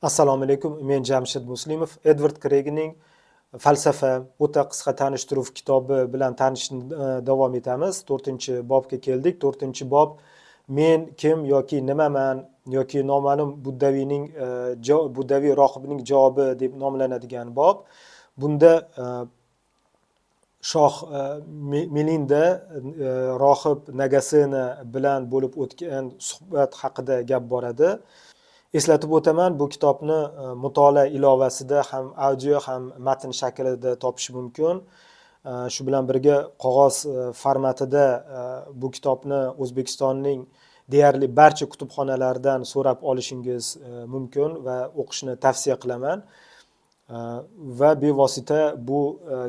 Assalomu alaykum, men Jamshid Muslimov. Edvard Kregning "Falsafa: o'ta qisqa tanishtiruv" kitobi bilan tanishishni davom etamiz. To'rtinchi bobga keldik. To'rtinchi bob "Men kim yoki nimaman yoki noma'lum buddaviyning buddaviy rohibning javobi" deb nomlanadigan bob. Bunda shoh Milinda rohib Nagasena bilan bo'lib o'tgan suhbat haqida gap boradi. Eslatib o'taman, bu kitobni mutolaa ilovasida ham audio, ham matn shaklida topish mumkin. Shu bilan birga qog'oz formatida bu kitobni O'zbekistonning deyarli barcha kutubxonalaridan so'rab olishingiz mumkin va o'qishni tavsiya qilaman. Va bevosita bu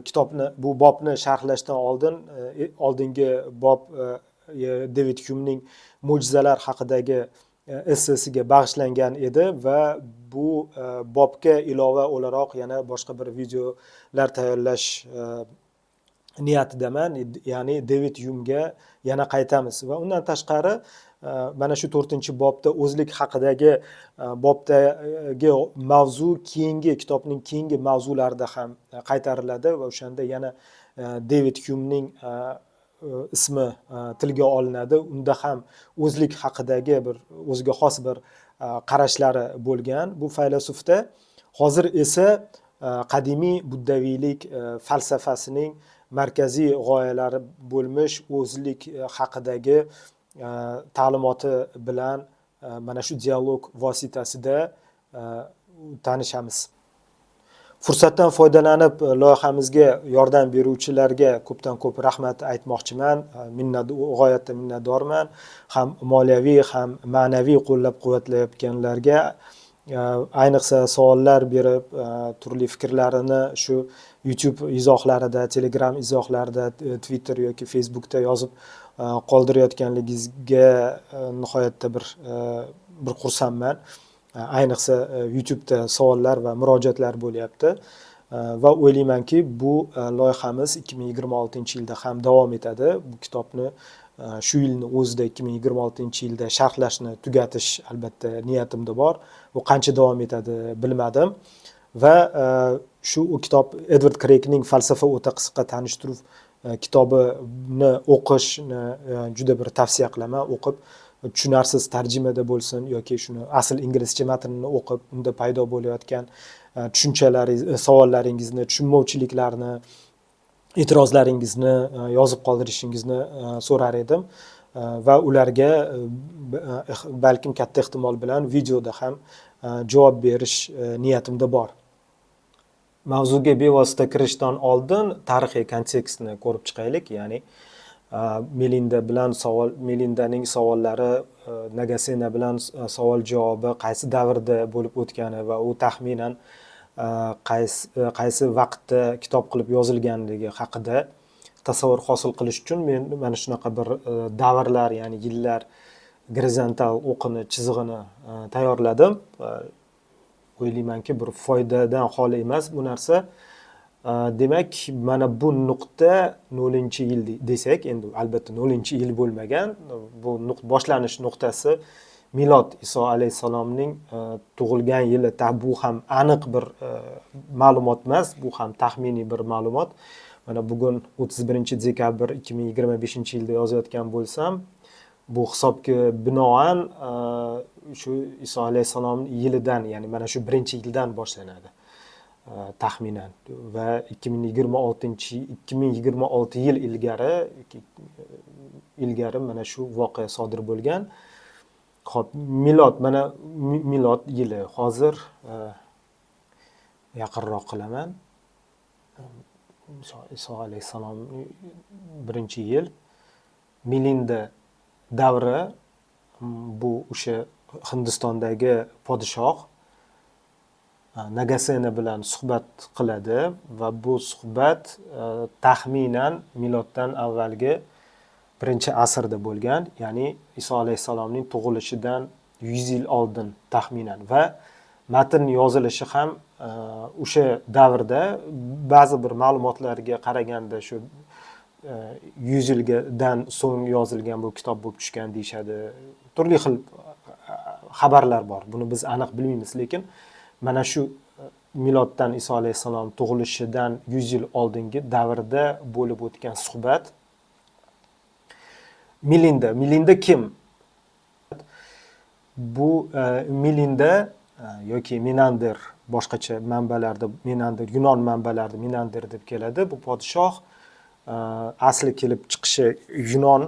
kitobni, bu bobni sharhlashdan oldin oldingi bob Devid Hyumning mo'jizalar haqidagi essesiga bag'ishlangan edi va bu bobga ilova o'laroq yana boshqa bir videolar tayyorlash niyatidaman, ya'ni Devid Hyumga yana qaytamiz. Va undan tashqari mana shu to'rtinchi bobda o'zlik haqidagi bobdagi mavzu keyingi kitobning keyingi mavzularida ham qaytariladi va o'shanda yana Devid Hyumning ismi tilga olinadi. Unda ham o'zlik haqidagi bir o'ziga xos bir qarashlari bo'lgan bu faylasufda. Hozir esa qadimiy buddaviylik falsafasining markaziy g'oyalari bo'lmish o'zlik haqidagi ta'limoti bilan mana shu dialog vositasida tanishamiz. Fursatdan foydalanib, loyihamizga yordam beruvchilarga ko'pdan ko'p rahmat aytmoqchiman. G'oyatda minnatdorman. Ham moliyaviy, ham ma'naviy qo'llab quvvatlayotganlarga, ayniqsa savollar berib, turli fikrlarini shu YouTube izohlarida, Telegram izohlarida, Twitter yoki Facebookda yozib qoldirayotganligingizga nihoyatda bir xursandman. Ayniqsa YouTubeda savollar va murojaatlar bo'lyapti. Va o'ylaymanki, bu loyihamiz 2026-yilda ham davom etadi. Bu kitobni shu yilni o'zida, 2026-yilda sharhlashni tugatish albatta niyatimda bor. Bu qancha davom etadi, bilmadim. Va shu kitob, Edvard Kregning "Falsafa: o'ta qisqa tanishtiruv" kitobini o'qishni juda bir tavsiya qilaman. O'qib, tushunarsiz tarjimada bo'lsin yoki shuni asl inglizcha matnini o'qib, unda paydo bo'layotgan tushunchalaringiz, savollaringizni, tushunmovchiliklarni, e'tirozlaringizni yozib qoldirishingizni so'rar edim. Va ularga balkim katta ehtimol bilan videoda ham javob berish niyatimda bor. Mavzuga bevosita kirishdan oldin tarixiy kontekstni ko'rib chiqaylik, ya'ni Melinda bilan savol, Melindaning savollari, Nagasena bilan savol javobi qaysi davrda bo'lib o'tgani va u taxminan qaysi vaqtda kitob qilib yozilganligi haqida tasavvur hosil qilish uchun men mana shunaqa bir davrlar, ya'ni yillar gorizontal o'qini, chizig'ini tayyorladim. O'ylaymanki, bir foydadan xoli emas bu narsa. Demak, mana bu nuqta 0-yil desak, endi albatta 0-yil bo'lmagan. Bu boshlanish nuqtasi milod, Iso alayhissalomning tug'ilgan yili. Bu ham aniq bir ma'lumot emas, bu ham taxminiy bir ma'lumot. Mana bugun 31 dekabr 2025-yilda yozayotgan bo'lsam, bu hisobga binoan shu Iso alayhissalom yilidan, ya'ni mana shu birinchi yildan boshlanadi taxminan va 2026 yil ilgari mana shu voqea sodir bo'lgan. Ho'p, milod, mana milod yili. Hozir yaqinroq qilaman. Iso alayhissalom birinchi yil, Milinda davri, bu o'sha Hindistondagi podshoh Nagasena bilan suhbat qiladi va bu suhbat taxminan miloddan avvalgi birinchi asrda bo'lgan, ya'ni Iso alayhissalomning tug'ilishidan 100 yil oldin taxminan. Va matn yozilishi ham o'sha davrda, ba'zi bir ma'lumotlarga qaraganda shu 100 yildan so'ng yozilgan bu kitob bo'lib tushgan deyishadi. Turli xil xabarlar bor, buni biz aniq bilmaymiz, lekin Mana shu miloddan Iso alayhissalom tug'ilishidan 100 yil oldingi davrda bo'lib o'tgan suhbat. Milinda, Milinda kim? Bu Milinda yoki Menander, boshqacha manbalarda Menander, yunon manbalarida Menander deb keladi. Bu podshoh asli kelib chiqishi yunon,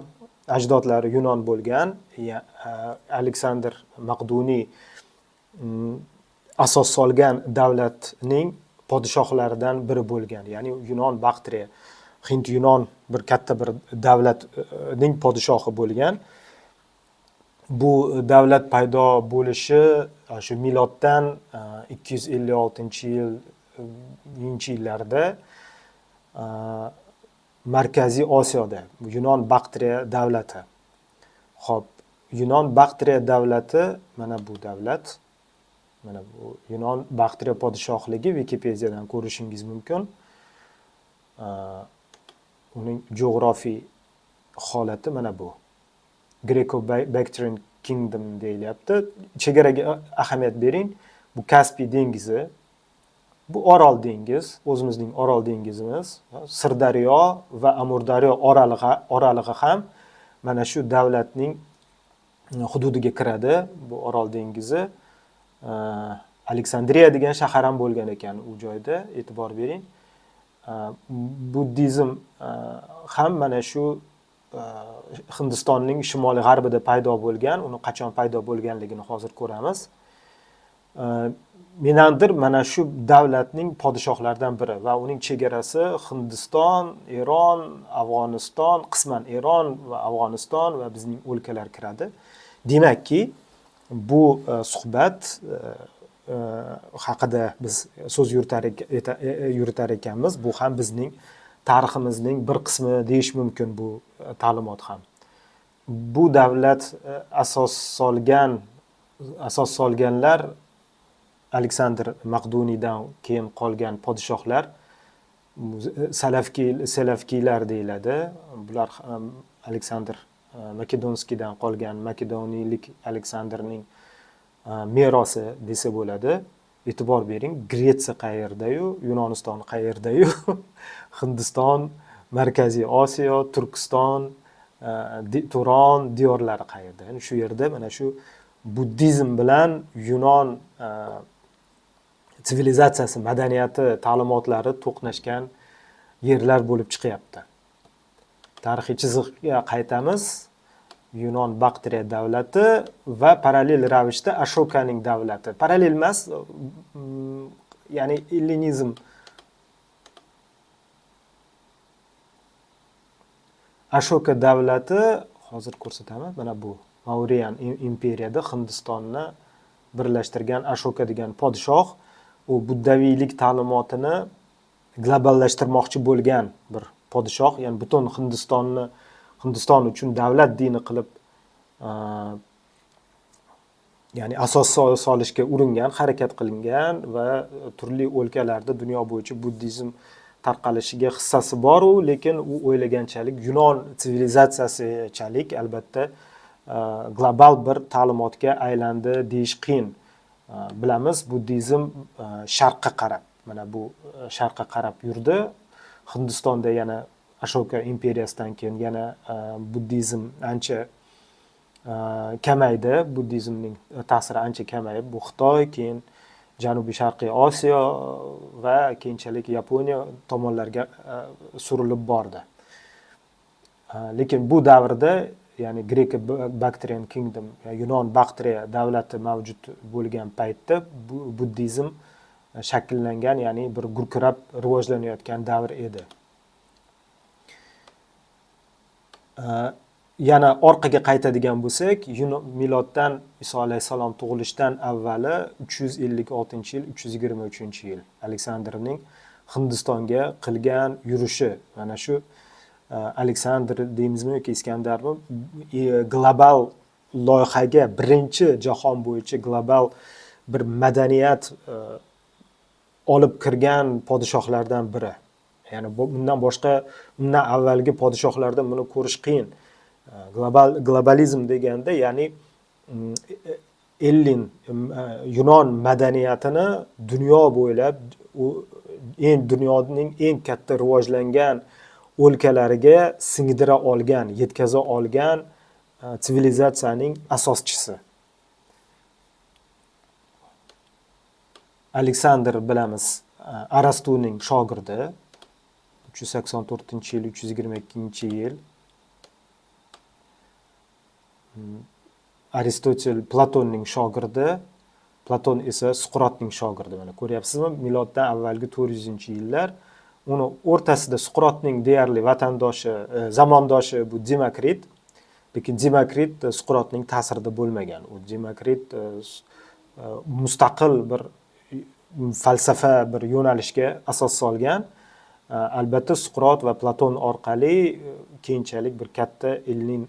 ajdodlari yunon bo'lgan. Aleksandr Maqduniy asos solgan davlatning podshohlaridan biri bo'lgan. Ya'ni Yunon Baktriya, Hind Yunon bir katta bir davlatning podshohi bo'lgan. Bu davlat paydo bo'lishi shu miloddan 256 yillarda Markaziy Osiyoda Yunon Baktriya davlati. Xo'p, Yunon Baktriya davlati mana bu davlat. Mana bu Yunon Baktriya podshohligi, Wikipediadan ko'rishingiz mumkin. Uning jo'g'rofiy holati mana bu. Greco-Bactrian Kingdom deyilyapti. Chegaraga ahamiyat bering. Bu Kaspiy dengizi, bu Orol dengiz, o'zimizning Orol dengizimiz, Sirdaryo va Amurdaryo oralig'i ham mana shu davlatning hududiga kiradi. Bu Orol dengizi. Aleksandriya degan shahar ham bo'lgan ekan u joyda, e'tibor bering. Buddizm ham mana shu Hindistonning shimoliy g'arbida paydo bo'lgan. Uni qachon paydo bo'lganligini hozir ko'ramiz. Menander mana shu davlatning podshohlaridan biri va uning chegarasi Hindiston, Eron, Afg'oniston, qisman Eron va Afg'oniston va bizning o'lkalar kiradi. Demakki, bu suhbat haqida biz so'z yuritar ekanmiz. Bu ham bizning tariximizning bir qismi deyish mumkin, bu ta'limot ham. Bu davlat asos solganlar Aleksandr Maqduniydan keyin qolgan podshohlar, salafkiylar deyiladi. Bular ham Aleksandr Makedonskiydan qolgan makedoniylik Aleksandrning merosi desa bo'ladi. E'tibor bering, Gretsiya qayerda-yu, Yunoniston qayerda-yu, Hindiston, Markaziy Osiyo, Turkiston, Turon diyorlari qayerda? Ya'ni shu yerda mana shu buddizm bilan yunon sivilizatsiyasi, madaniyati, ta'limotlari to'qnashgan yerlar bo'lib chiqyapti. Tarixiy chiziqqa qaytamiz. Yunon Baktriya davlati va parallel ravishda Ashokaning davlati. Parallel emas, ya'ni ellinizm. Ashoka davlati hozir ko'rsataman. Mana bu Mauryan imperiyada Hindistonni birlashtirgan Ashoka degan podshoh, u buddaviylik ta'limotini globallashtirmoqchi bo'lgan bir podshoh, ya'ni butun Hindistonni Hindiston uchun davlat dini qilib, ya'ni asos solishga uringan, harakat qilingan va turli o'lkalarda dunyo bo'yicha buddizm tarqalishiga hissasi bor u, lekin u o'ylaganchalik Yunon sivilizatsiyasichalik albatta global bir ta'limotga aylandi deyish qiyin. Bilamiz, buddizm sharqqa qarab, mana bu sharqqa qarab yurdi. Hindistonda yana Ashoka imperiyasidan keyin yana buddizm ancha kamaydi, buddizmning ta'siri ancha kamayib, bu Xitoy, keyin Janubiy Sharqiy Osiyo va keyinchalik Yaponiya tomonlarga surilib bordi. Lekin bu davrda, ya'ni Greco-Bactrian Kingdom, ya'ni Yunon Baktriya davlati mavjud bo'lgan paytda bu buddizm shakllangan, ya'ni bir gurkirab rivojlanayotgan davr edi. Yana orqaga qaytadigan bo'lsak, miloddan Iso alayhissalom tug'ilishidan avvali 356-yil, 323-yil Aleksandrning Hindistonga qilgan yurishi, mana shu Aleksandr deymizmi yoki Iskandarmi, global loyihaga, birinchi jahon bo'yicha global bir madaniyat olib kirgan podshohlardan biri. Ya'ni bundan boshqa, undan avvalgi podshohlarda buni ko'rish qiyin. Globalizm deganda, ya'ni Ellin, yunon madaniyatini dunyo bo'ylab eng dunyoning eng katta rivojlangan o'lkalariga singdira olgan, yetkaza olgan sivilizatsiyaning asoschisi. Aleksandr bilamiz, Arastuning shogirdi. 384-yil, 322-yil. Aristotel Platonning shogirdi, Platon esa Suqrotning shogirdi. Mana ko'ryapsizmi? Miloddan avvalgi 400-yillar. Uni o'rtasida Suqrotning deyarli vatandoshi, zamondoshi bu Demokrit. Lekin Demokrit Suqrotning ta'sirida bo'lmagan. U Demokrit mustaqil bir falsafa, bir yo'nalishga asos solgan. Albatta Suqrot va Platon orqali keyinchalik bir katta Ellin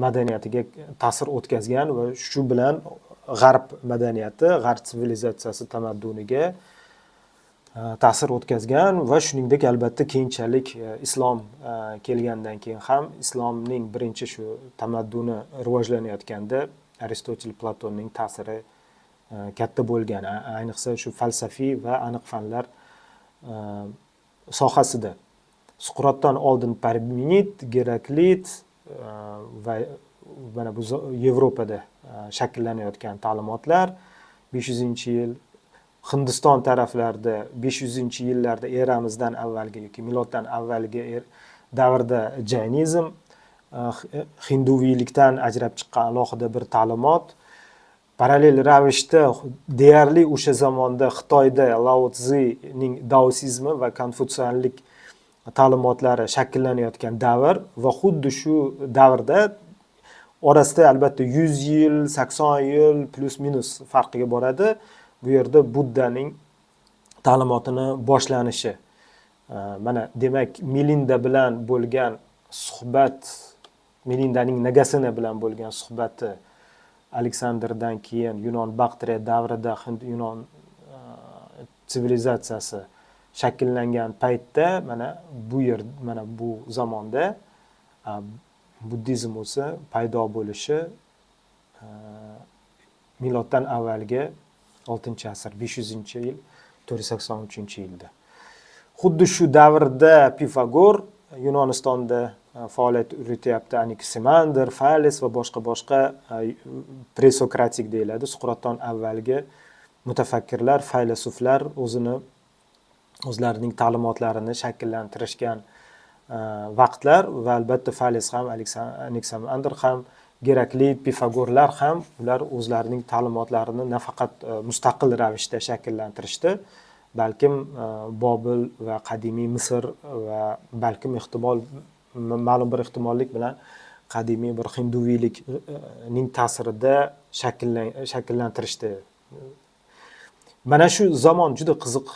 madaniyatiga ta'sir o'tkazgan va shu bilan g'arb madaniyati, g'arb sivilizatsiyasi tamadduniga ta'sir o'tkazgan va shuningdek albatta keyinchalik islom kelgandan keyin ham islomning birinchi shu tamadduni rivojlanayotganda Aristotel, Platonning ta'siri katta bo'lgan, ayniqsa shu falsafiy va aniq fanlar sohasida. Suqrotdan oldin Parmenid, Geraklit va mana bu Yevropada shakllanayotgan ta'limotlar 500-yil, Hindiston taraflarida 500-yillarda eramizdan avvalgi yoki miloddan avvalgi davrda jaynizm, hinduviylikdan ajrab chiqqan alohida bir ta'limot. Parallel ravishda deyarli o'sha zamonda Xitoyda Lao Tzining daosizmi va konfutsianlik ta'limotlari shakllanayotgan davr va xuddi shu davrda orasida albatta 100 yil, 80 yil plus minus farqiga boradi. Bu yerda Buddaning ta'limotini boshlanishi. Mana demak Milinda bilan bo'lgan suhbat, Milindaning Nagasena bilan bo'lgan suhbati Aleksandrdan keyin Yunon Baktriya davrida Hind Yunon sivilizatsiyasi shakllangan paytda mana bu yer, mana bu zamonda buddizm o'zi paydo bo'lishi miloddan avvalgi 6-asr, 500-yil, 483-yilda. Xuddi shu davrda Pifagor Yunonistonda faoliyat yurityapti, Anaksimander, Fales va boshqa-boshqa presokratik deyiladi, Suqrotdan avvalgi mutafakkirlar, faylasuflar o'zlarining ta'limotlarini shakllantirishgan vaqtlar va albatta Fales ham, Anaksimander ham, Geraklit, Pifagorlar ham ular o'zlarining ta'limotlarini nafaqat mustaqil ravishda shakllantirishdi, balkim Bobil va qadimiy Misr va balkim ehtimol ma'lum bir ehtimollik bilan qadimiy bir hinduviylikning ta'sirida shakllantirishdi. Mana shu zamon juda qiziq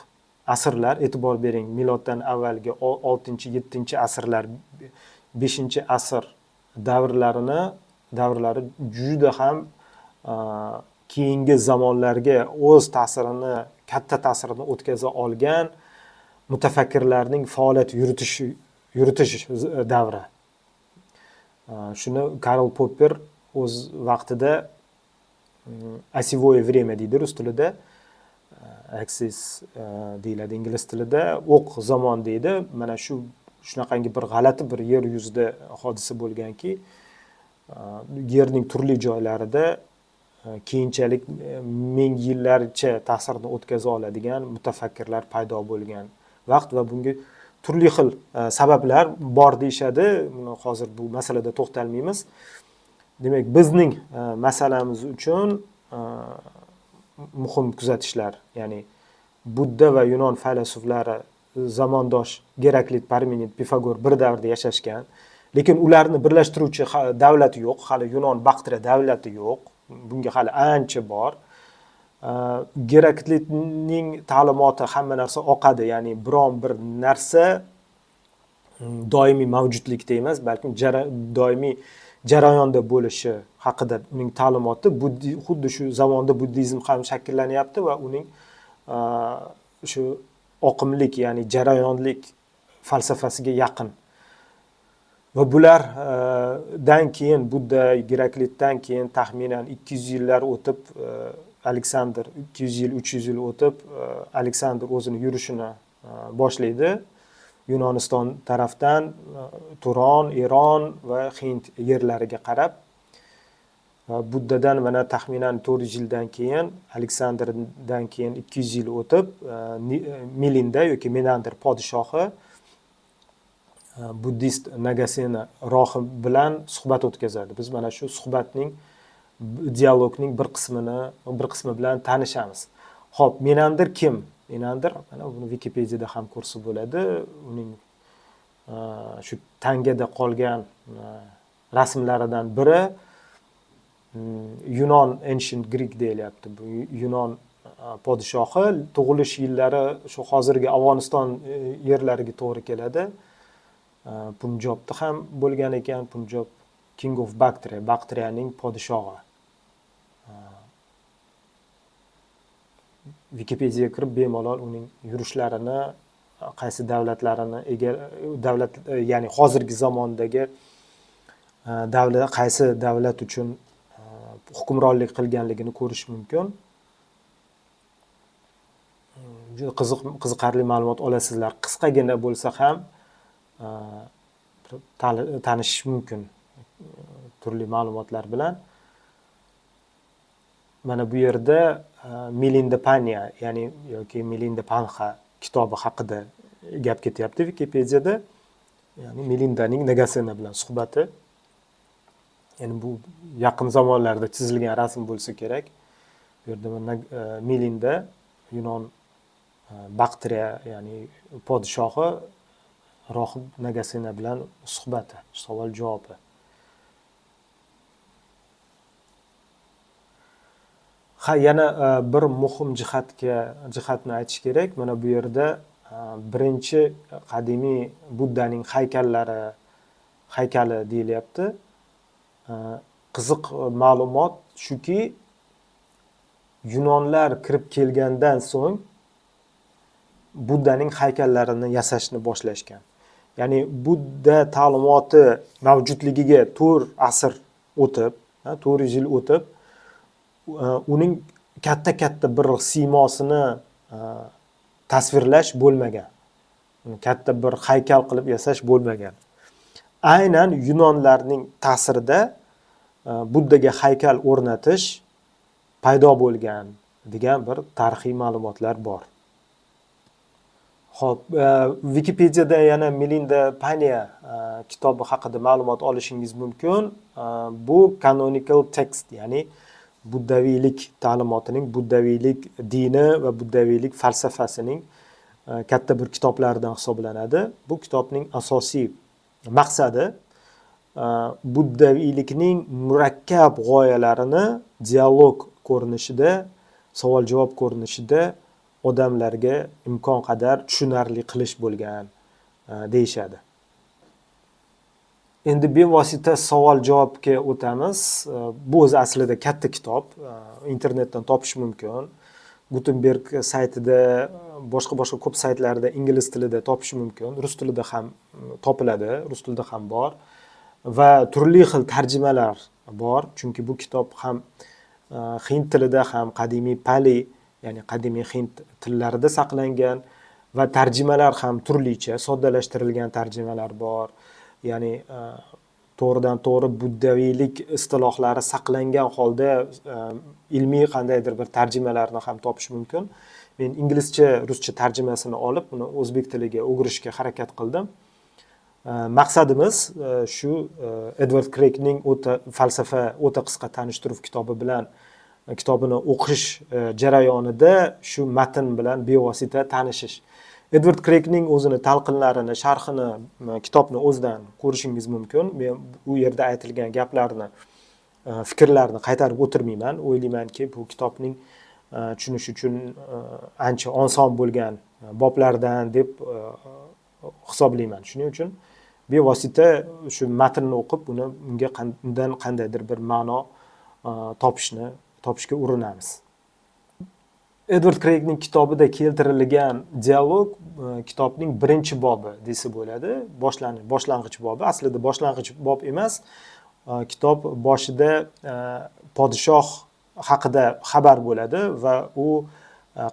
asrlar, e'tibor bering, miloddan avvalgi 6-7 asrlar, 5 asr davrlari juda ham keyingi zamonlarga o'z ta'sirini, katta ta'sirini o'tkaza olgan mutafakkirlarning faoliyat yuritish davri. Shuni Karl Popper o'z vaqtida осевое время deydi rus tilida, axis deyiladi ingliz tilida, o'q zamon deydi. Mana shu shunaqangi bir g'alati bir yer yuzida hodisa bo'lganki, yerning turli joylarida keyinchalik ming yillarcha ta'sirini o'tkaza oladigan mutafakkirlar paydo bo'lgan vaqt va bunga turli xil sabablar bor deyishadi. Buni hozir bu masalada to'xtalmaymiz. Demak, bizning masalamiz uchun muhim kuzatishlar, ya'ni Budda va Yunon faylasuflari zamondosh Geraklit, Parmenid, Pifagor bir davrda yashashgan, lekin ularni birlashtiruvchi davlat yo'q, hali Yunon Baktriya davlati yo'q, bunga hali ancha bor. Geraklitning ta'limoti hamma narsa oqadi, ya'ni biron bir narsa doimiy mavjudlikda emas, balkim doimiy jarayonda bo'lishi haqida uning ta'limoti. Xuddi shu zamonda buddizm ham shakllanyapti va uning shu oqimlik, ya'ni jarayonlik falsafasiga yaqin. Va bulardan keyin, Budda Geraklitdan keyin taxminan 200 yillar o'tib, Aleksandr 200 yil, 300 yil o'tib, Aleksandr o'zini yurishini boshlaydi. Yunoniston tarafdan Turon, Eron va Hind yerlariga qarab. Buddadan mana taxminan 400 yildan keyin, Aleksandrdan keyin 200 yil o'tib, Milinda yoki Menandr podshohi buddist Nagasena rohib bilan suhbat o'tkazadi. Biz mana shu suhbatning, dialogning bir qismi bilan tanishamiz. Xo'p, Menandr kim? Menandr, mana buni Wikipediada ham ko'rsa bo'ladi. Uning shu tangada qolgan rasmlaridan biri Yunon, ancient Greek deyilyapti. Bu Yunon podshohi, tug'ilish yillari shu hozirgi Afg'oniston yerlariga to'g'ri keladi. Punjobda ham bo'lgan ekan, Punjob, King of Bactria, Baktriyaning podshohi. Wikipediyaga kirib bemalol uning yurishlarini, qaysi davlatlarini ega davlat, ya'ni hozirgi zamondagi davlat, qaysi davlat uchun hukmronlik qilganligini ko'rish mumkin. Juda qiziq, qiziqarli ma'lumot olasizlar. Qisqagina bo'lsa ham tanishish mumkin turli ma'lumotlar bilan. Mana bu yerda Milinda Panya, ya'ni yoki Milinda Panxa kitobi haqida gap ketyapti Wikipediada. Ya'ni Milindaning Nagasena bilan suhbati. Ya'ni bu yaqin zamonlarda chizilgan rasm bo'lsa kerak. Bu yerda mana Milinda, Yunon, Baktriya, ya'ni podshohi rohib Nagasena bilan suhbati, savol javobi. Ha, yana bir muhim jihatni aytish kerak. Mana bu yerda birinchi qadimiy Buddaning haykali deyilyapti. Qiziq ma'lumot shuki, Yunonlar kirib kelgandan so'ng Buddaning haykallarini yasashni boshlashgan. Ya'ni Budda ta'limoti mavjudligiga 4 asr o'tib, 400 yil o'tib, uning katta-katta bir siymosini tasvirlash bo'lmagan. Uni katta bir haykal qilib yasash bo'lmagan. Aynan Yunonlarning ta'sirida Buddaga haykal o'rnatish paydo bo'lgan degan bir tarixiy ma'lumotlar bor. Xo'p, Wikipediada yana Milinda Panya kitobi haqida ma'lumot olishingiz mumkin. Bu canonical text, ya'ni buddaviylik ta'limotining, buddaviylik dini va buddaviylik falsafasining katta bir kitoblaridan hisoblanadi. Bu kitobning asosiy maqsadi buddaviylikning murakkab g'oyalarini dialog ko'rinishida, savol-javob ko'rinishida odamlarga imkon qadar tushunarli qilish bo'lgan deyishadi. Endi bevosita savol-javobga o'tamiz. Bu o'zi aslida katta kitob, internetdan topish mumkin. Gutenberg saytida, boshqa-boshqa ko'p saytlarda ingliz tilida topish mumkin, rus tilida ham topiladi, rus tilida ham bor va turli xil tarjimalar bor, chunki bu kitob ham hind tilida, ham qadimiy pali, ya'ni qadimiy hind tillarida saqlangan va tarjimalar ham turlicha, soddalashtirilgan tarjimalar bor. Ya'ni to'g'ridan to'g'ri buddaviylik istilohlari saqlangan holda ilmiy qandaydir bir tarjimalarni ham topish mumkin. Men inglizcha, ruscha tarjimasini olib, uni o'zbek tiliga o'girishga harakat qildim. Maqsadimiz shu Edvard Kreykning o'ta falsafa o'ta qisqa tanishtiruv kitobi bilan kitobini o'qish jarayonida shu matn bilan bevosita tanishish. Edvard Kreykning o'zini talqinlarini, sharhini kitobni o'zidan ko'rishingiz mumkin. Men u yerda aytilgan gaplarni, fikrlarni qaytarib o'tirmayman. O'ylaymanki, bu kitobning tushunish uchun ancha oson bo'lgan boblardan deb hisoblayman. Shuning uchun bevosita shu matnni o'qib, undan qandaydir bir ma'no topishga urinamiz. Edvard Kreygning kitobida keltirilgan dialog kitobning birinchi bobi desa bo'ladi. Boshlang'ich bobi. Aslida boshlang'ich bob emas. Kitob boshida podshoh haqida xabar bo'ladi va u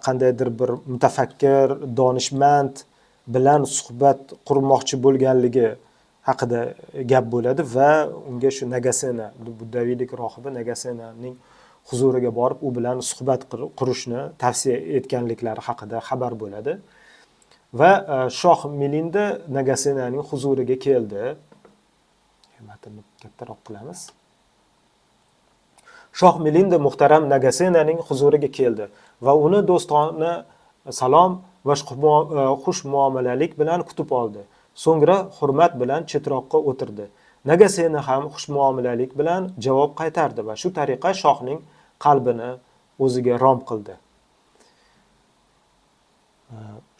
qandaydir bir mutafakkir, donishmand bilan suhbat qurmoqchi bo'lganligi haqida gap bo'ladi va unga shu Nagasena, buddaviylik rohibi Nagasenaning huzuriga borib, u bilan suhbat qurishni tavsiya etganliklari haqida xabar bo'ladi. Va shoh Milinda Nagasenaning huzuriga keldi. Matnni kattaroq qilamiz. Shoh Milinda muhtaram Nagasenaning huzuriga keldi va uni do'stona salom va xush muomalalik bilan kutib oldi. So'ngra hurmat bilan chetroqqa o'tirdi. Nagasena ham xushmuomalalik bilan javob qaytardi va shu tariqa shohning qalbini o'ziga rom qildi.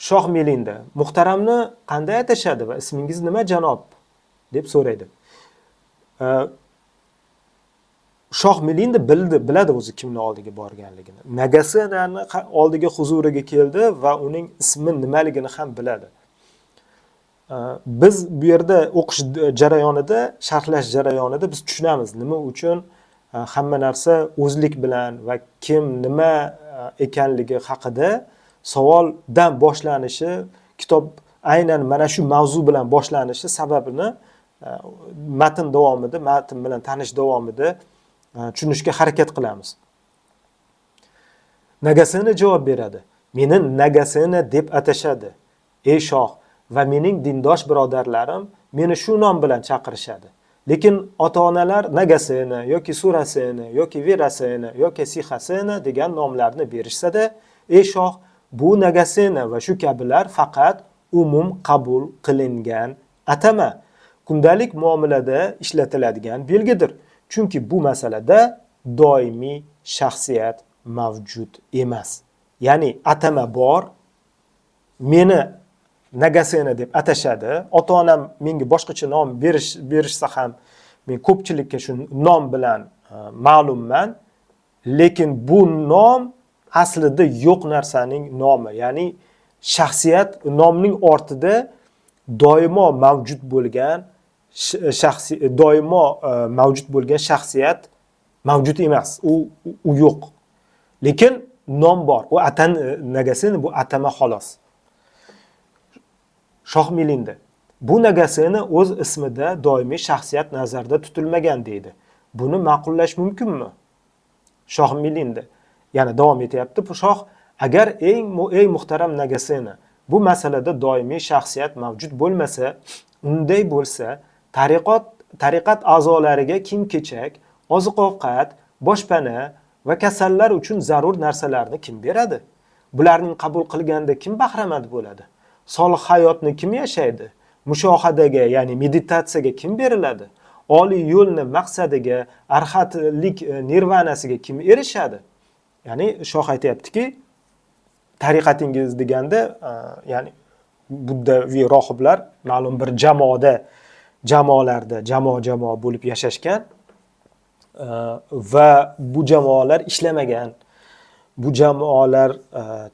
Shoh Milinda: "Muhtaramni qanday atashadi va ismingiz nima, janob?" deb so'raydi. Shoh Milinda biladi o'zi kimni oldiga borganligini. Nagasenani oldiga, huzuriga keldi va uning ismi nimaligini ham biladi. Biz bu yerda o'qish jarayonida, sharhlash jarayonida biz tushunamiz, nima uchun hamma narsa o'zlik bilan va kim nima ekanligi haqida savoldan boshlanishi, kitob aynan mana shu mavzu bilan boshlanishi sababini matn davomida, matn bilan tanish davomida tushunishga harakat qilamiz. Nagasena javob beradi: "Meni Nagasena deb atashadi, ey shoh, va mening dindosh birodarlarim meni shu nom bilan chaqirishadi. Lekin ota-onalar Nagasena yoki Surasena yoki Virasena yoki Sixasena degan nomlarni berishsa-da, ey shoh, bu Nagasena va shu kabilar faqat umum qabul qilingan atama, kundalik muomalada ishlatiladigan belgidir. Chunki bu masalada doimiy shaxsiyat mavjud emas." Ya'ni atama bor, meni Nagasena deb atashadi, ota-onam menga boshqacha nom berishsa ham men ko'pchilikka shu nom bilan ma'lumman, lekin bu nom aslida yo'q narsaning nomi, ya'ni shaxsiyat nomning ortida doimo mavjud bo'lgan shaxsiy, doimo mavjud bo'lgan shaxsiyat mavjud emas, u yo'q. Lekin nom bor. U atan Nagasena bu atama xolos. Shoh Milinda: "Bu Nagasena o'z ismida doimiy shaxsiyat nazarda tutilmagan deydi. Buni ma'qullash mumkinmi?" Shoh Milinda yana davom etyapti. Bu shoh: "Agar ey muhtaram Nagasena, bu masalada doimiy shaxsiyat mavjud bo'lmasa, unday bo'lsa, tariqat a'zolariga kiyim-kechak, oziq-ovqat, boshpana va kasallar uchun zarur narsalarni kim beradi? Bularning qabul qilganda kim bahramand bo'ladi? Solih hayotni kim yashaydi? Mushohadaga, ya'ni meditatsiyaga kim beriladi? Oliy yo'lni maqsadiga, arhatlik nirvanasiga kim erishadi?" Ya'ni shoh aytyaptiki, tariqatingiz deganda, ya'ni buddaviy rohiblar ma'lum bir jamoada, jamoalarda, jamoa-jamoa bo'lib yashashgan va bu jamoalar ishlamagan. Bu jamoalar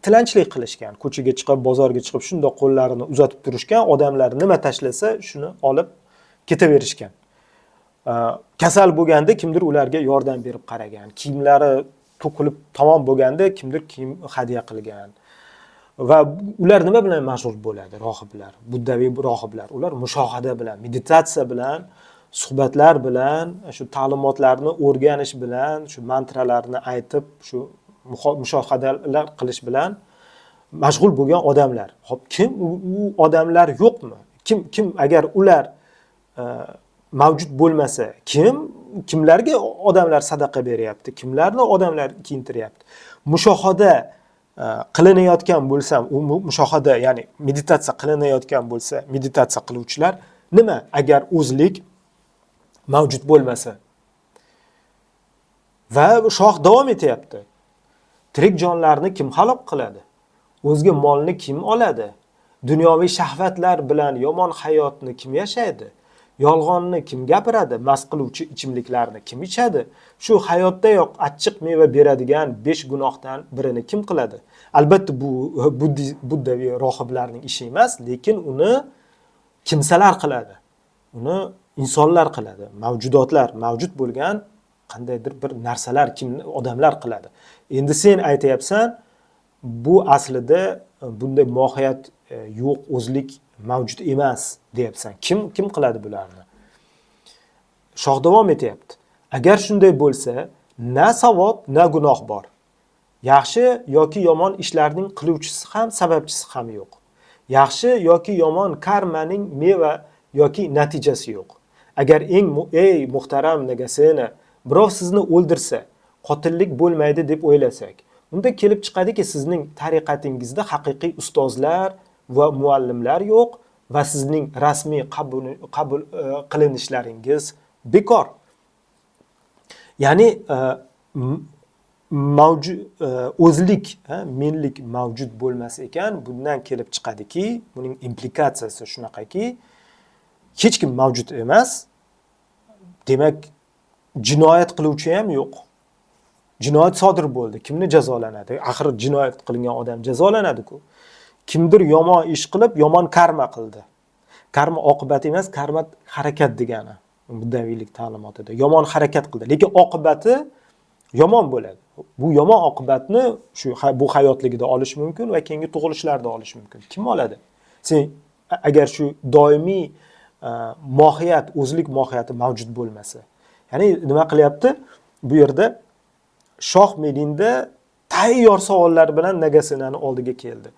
tilanchilik qilishgan, ko'chaga chiqib, bozorga chiqib, shundoq qo'llarini uzatib turishgan, odamlar nima tashlasa, shuni olib ketaverishgan. Kasal bo'lganda kimdir ularga yordam berib qaragan, kiyimlari to'kilib tamom bo'lganda kimdir kiyim hadya qilgan. Va ular nima bilan mashg'ul bo'ladi rohiblar, buddaviy rohiblar? Ular mushohada bilan, meditatsiya bilan, suhbatlar bilan, shu ta'limotlarni o'rganish bilan, shu mantralarni aytib, shu mushohadalar qilish bilan mashg'ul bo'lgan odamlar. Xo'p, kim u odamlar yo'qmi? Kim agar ular mavjud bo'lmasa, kimlarga odamlar sadaqa beryapti? Kimlarni odamlar kiyintiryapti? Mushohada qilinayotgan bo'lsa, u mushohada, ya'ni meditatsiya qilinayotgan bo'lsa, meditatsiya qiluvchilar nima agar o'zlik mavjud bo'lmasa? Va shoh davom etyapti. Tirik jonlarni kim halok qiladi? O'zga molni kim oladi? Dunyoviy shahvatlar bilan yomon hayotni kim yashaydi? Yolg'onni kim gapiradi? Mast qiluvchi ichimliklarni kim ichadi? Shu hayotdayoq achchiq meva beradigan 5 gunohdan birini kim qiladi? Albatta bu buddaviy rohiblarning ishi emas, lekin uni kimsalar qiladi. Uni insonlar qiladi. Mavjudotlar, mavjud bo'lgan qandaydir bir narsalar, kim odamlar qiladi. Endi sen aytayapsan, bu aslida bunday mohiyat yo'q, o'zlik mavjud emas deyapsan. Kim qiladi bularni? Shoh davom etyapti. Agar shunday bo'lsa, na savob, na gunoh bor. Yaxshi yoki yomon ishlarning qiluvchisi ham, sababchisi ham yo'q. Yaxshi yoki yomon karmaning meva yoki natijasi yo'q. Agar ey muhtaram Nagasena, birov sizni o'ldirsa, qotillik bo'lmaydi deb o'ylasak, unda kelib chiqadiki, sizning tariqatingizda haqiqiy ustozlar va muallimlar yo'q va sizning rasmiy qabul qilinishlaringiz bekor. Ya'ni o'zlik, menlik mavjud bo'lmas ekan, bundan kelib chiqadiki, buning implikatsiyasi shunaqaki, hech kim mavjud emas, demak jinoyat qiluvchi ham yo'q. Jinoyat sodir bo'ldi, kimni jazolanadi? Axir jinoyat qilingan odam jazolanadi-ku. Kimdir yomon ish qilib, yomon karma qildi. Karma oqibati emas, karma harakat degani buddaviylik ta'limotida. Yomon harakat qildi, lekin oqibati yomon bo'ladi. Bu yomon oqibatni shu bu hayotligida olish mumkin va keyingi tug'ilishlarda olish mumkin. Kim oladi? Sen agar shu doimiy mohiyat, o'zlik mohiyati mavjud bo'lmasa. Ya'ni nima qilyapti? Bu yerda Shoh Melinda tayyor savollar bilan Nagasenani oldiga keldi.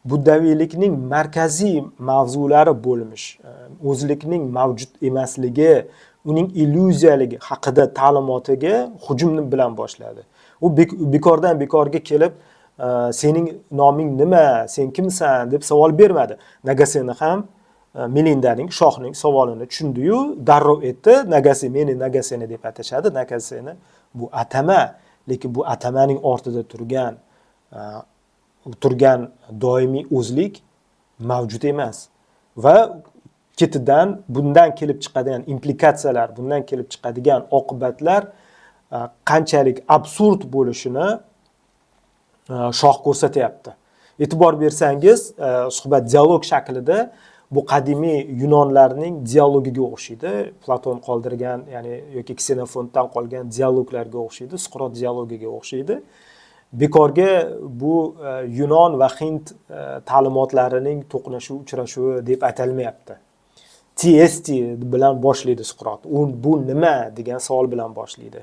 Buddaviylikning markaziy mavzulari bo'lmish, o'zlikning mavjud emasligi, uning illyuziyaligi haqida ta'limotiga hujum bilan boshladi. U bekordan bekorga kelib, sening noming nima, sen kimsan deb savol bermadi. Nagasena ham Melindaning, shohning savolini tushundi-yu, darrov aytdi, Nagase, meni Nagasena deb atashadi. Nagasena bu atama, lekin bu atamaning ortida turgan doimiy o'zlik mavjud emas. Va ketidan bundan kelib chiqadigan implikatsiyalar, bundan kelib chiqadigan oqibatlar qanchalik absurd bo'lishini shoh ko'rsatyapti. E'tibor bersangiz, suhbat dialog shaklida, bu qadimiy yunonlarning dialogiga o'xshaydi. Platon qoldirgan, ya'ni yoki Ksenofontdan qolgan dialoglarga o'xshaydi, Suqrot dialogiga o'xshaydi. Bekorga bu yunon va hind ta'limotlarining to'qnashuv, uchrashuvi deb atalmayapti. TST bilan boshlaydi Suqrot. U bu nima degan savol bilan boshlaydi.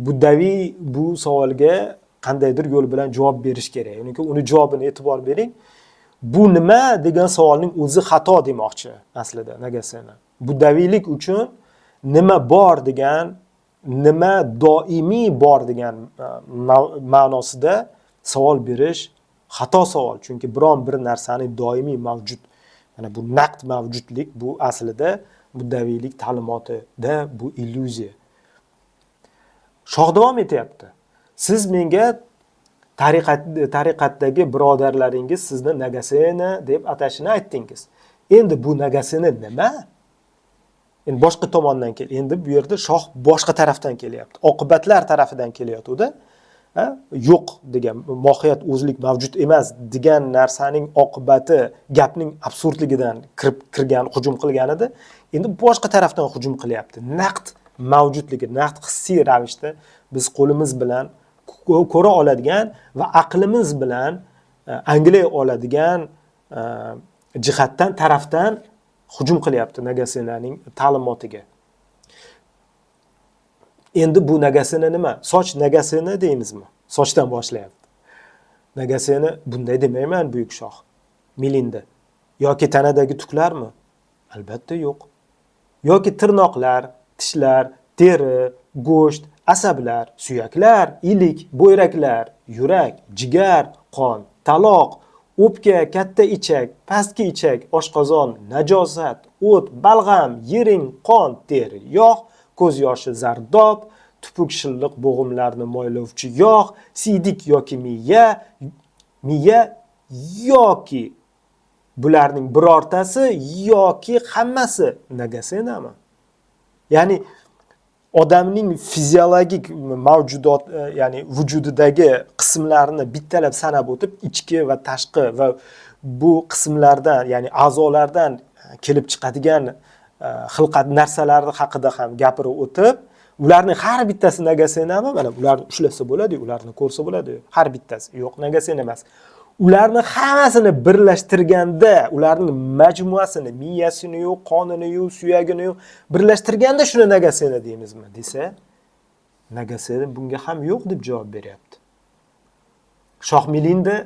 Buddaviy bu savolga qandaydir yo'l bilan javob berish kerak. Uniki uni javobini e'tibor bering. Bu nima degan savolning o'zi xato demoqchi aslida Nagasena. Buddaviylik uchun nima bor degan, nima doimiy bor degan ma'nosida savol berish xato savol. Chunki biron bir narsani doimiy mavjud, mana bu naqd mavjudlik, bu aslida buddaviylik ta'limotida bu illyuziya. Shoh davom etyapti. Siz menga tariqatdagi birodarlaringiz sizni Nagasena deb atashini aytdingiz. Endi bu Nagasena nima? Endi boshqa tomondan kel. Endi bu yerda shoh boshqa tarafdan kelyapti. Oqibatlar tarafidan kelyotgandi. Ha? Yo'q degan, mohiyat o'zlik mavjud emas degan narsaning oqibati gapning absurdligidan kirgan, hujum qilgan edi. Endi boshqa tarafdan hujum qilyapti. Naqd mavjudligi, naqd hissiy ravishda biz qo'limiz bilan ko'ra oladigan va aqlimiz bilan anglay oladigan jihatdan, tarafdan hujum qilyapti Nagasenaning ta'limotiga. Endi bu Nagasena nima? Soch Nagasena deymizmi? Sochdan boshlayapti. Nagasena bunday demayman, buyuk shoh. Milinda. Yoki tanadagi tuklarmi? Albatta yo'q. Yoki tirnoqlar, tishlar, teri, go'sht, asablar, suyaklar, ilik, bo'yraklar, yurak, jigar, qon, taloq, o'pka, katta ichak, pastki ichak, oshqozon, najosat, o't, balg'am, yiring, qon, teri, yog', ko'z yoshi, zardob, tupuk, shilliq bo'g'imlarni moylovchi yog', siydik yoki miya, miya yoki Bularning birortasi yoki hammasi Nagasenami? Ya'ni odamning fiziologik mavjudot, ya'ni vujudidagi qismlarni bittalab sanab o'tib, ichki va tashqi va bu qismlardan, ya'ni a'zolardan kelib chiqadigan xilqat narsalar haqida ham gapirib o'tib, ularning har bittasi Nagasenami? Mana ularni ushlasa bo'ladi, ularni ko'rsa bo'ladi, har bittasi. Yo'q, Nagasena emas. Ularni hammasini birlashtirganda, ularning majmuasini, miyasini-yu, qonini-yu, suyagini-yu birlashtirganda shuni Nagasena deymizmi desa, Nagasena bunga ham yo'q deb javob beryapti. Shoh Milinda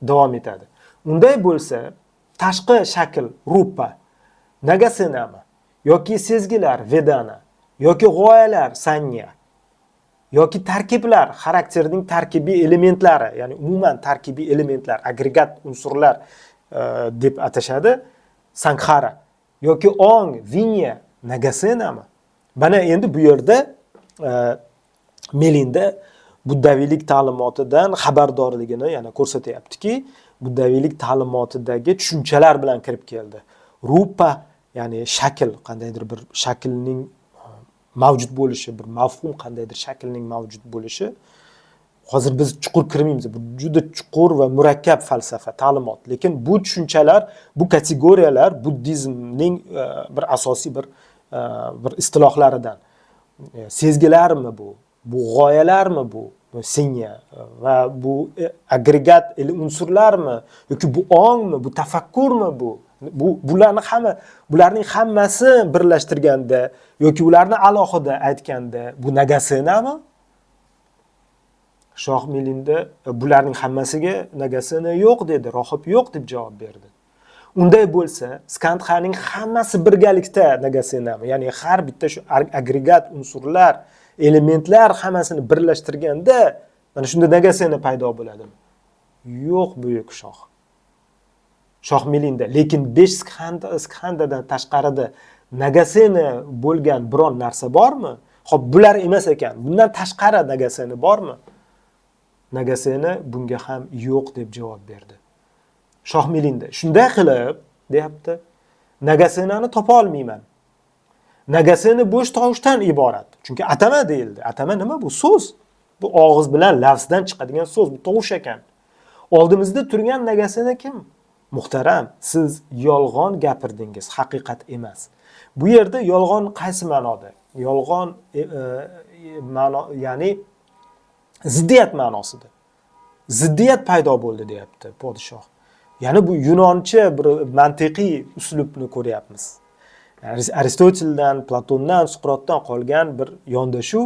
davom etadi. Unday bo'lsa, tashqi shakl rupa Nagasenami yoki sezgilar vedana yoki g'oyalar sanya yoki tarkiblar, xarakterning tarkibiy elementlari, ya'ni umuman tarkibiy elementlar, agregat unsurlar deb atashadi, sankhara yoki ong vinya Nagasenami? Mana endi bu yerda Melinda buddaviylik ta'limotidan xabardorligini yana ko'rsatyaptiki, buddaviylik ta'limotidagi tushunchalar bilan kirib keldi. Rupa, ya'ni shakl, qandaydir bir shaklning mavjud bo'lishi, bir mafhum, qandaydir shaklning mavjud bo'lishi. Hozir biz chuqur kirmaymiz, bu juda chuqur va murakkab falsafa, ta'limot, lekin bu tushunchalar, bu kategoriyalar buddizmning bir asosiy bir istilohlaridan. Sezgilarmi bu, bu g'oyalarmi, bu senya va bu agregat unsurlarmi yoki bu ongmi, bu tafakkurmi, bu bularni hamma, bularning hammasi birlashtirganda yoki ularni alohida aytganda bu Nagasenami? Shoh Milinda bularning hammasiga Nagasena yo'q dedi, rohib yo'q deb javob berdi. Unday bo'lsa, skandhaning hammasi birgalikda Nagasenami? Ya'ni har bitta shu agregat unsurlar, elementlar hammasini birlashtirganda mana shunda Nagasena paydo bo'ladimi? Yo'q, buyuk shoh. Shoh Milinda, lekin besh skhandadan tashqarida Nagasena bo'lgan biron narsa bormi? Xo'p, bular emas ekan, bundan tashqari Nagasena bormi? Nagasena bunga ham yo'q deb javob berdi. Shoh Milinda shunday qilib deyapti: Nagasenani topa olmayman. Nagasena bo'sh tovushdan iborat, chunki atama deyildi. Atama nima? Bu so'z, bu og'iz bilan lafzdan chiqadigan so'z, bu tovush ekan. Oldimizda turgan Nagasena kim? Muhtaram, siz yolg'on gapirdingiz, haqiqat emas. Bu yerda yolg'on qaysi ma'noda yolg'on? Ma'no, ya'ni ziddiyat ma'nosida ziddiyat paydo bo'ldi, deyapti podshoh. Ya'ni bu yunoncha bir mantiqiy uslubni ko'ryapmiz. Aristoteldan, Platondan, Suqrotdan qolgan bir yondashuv.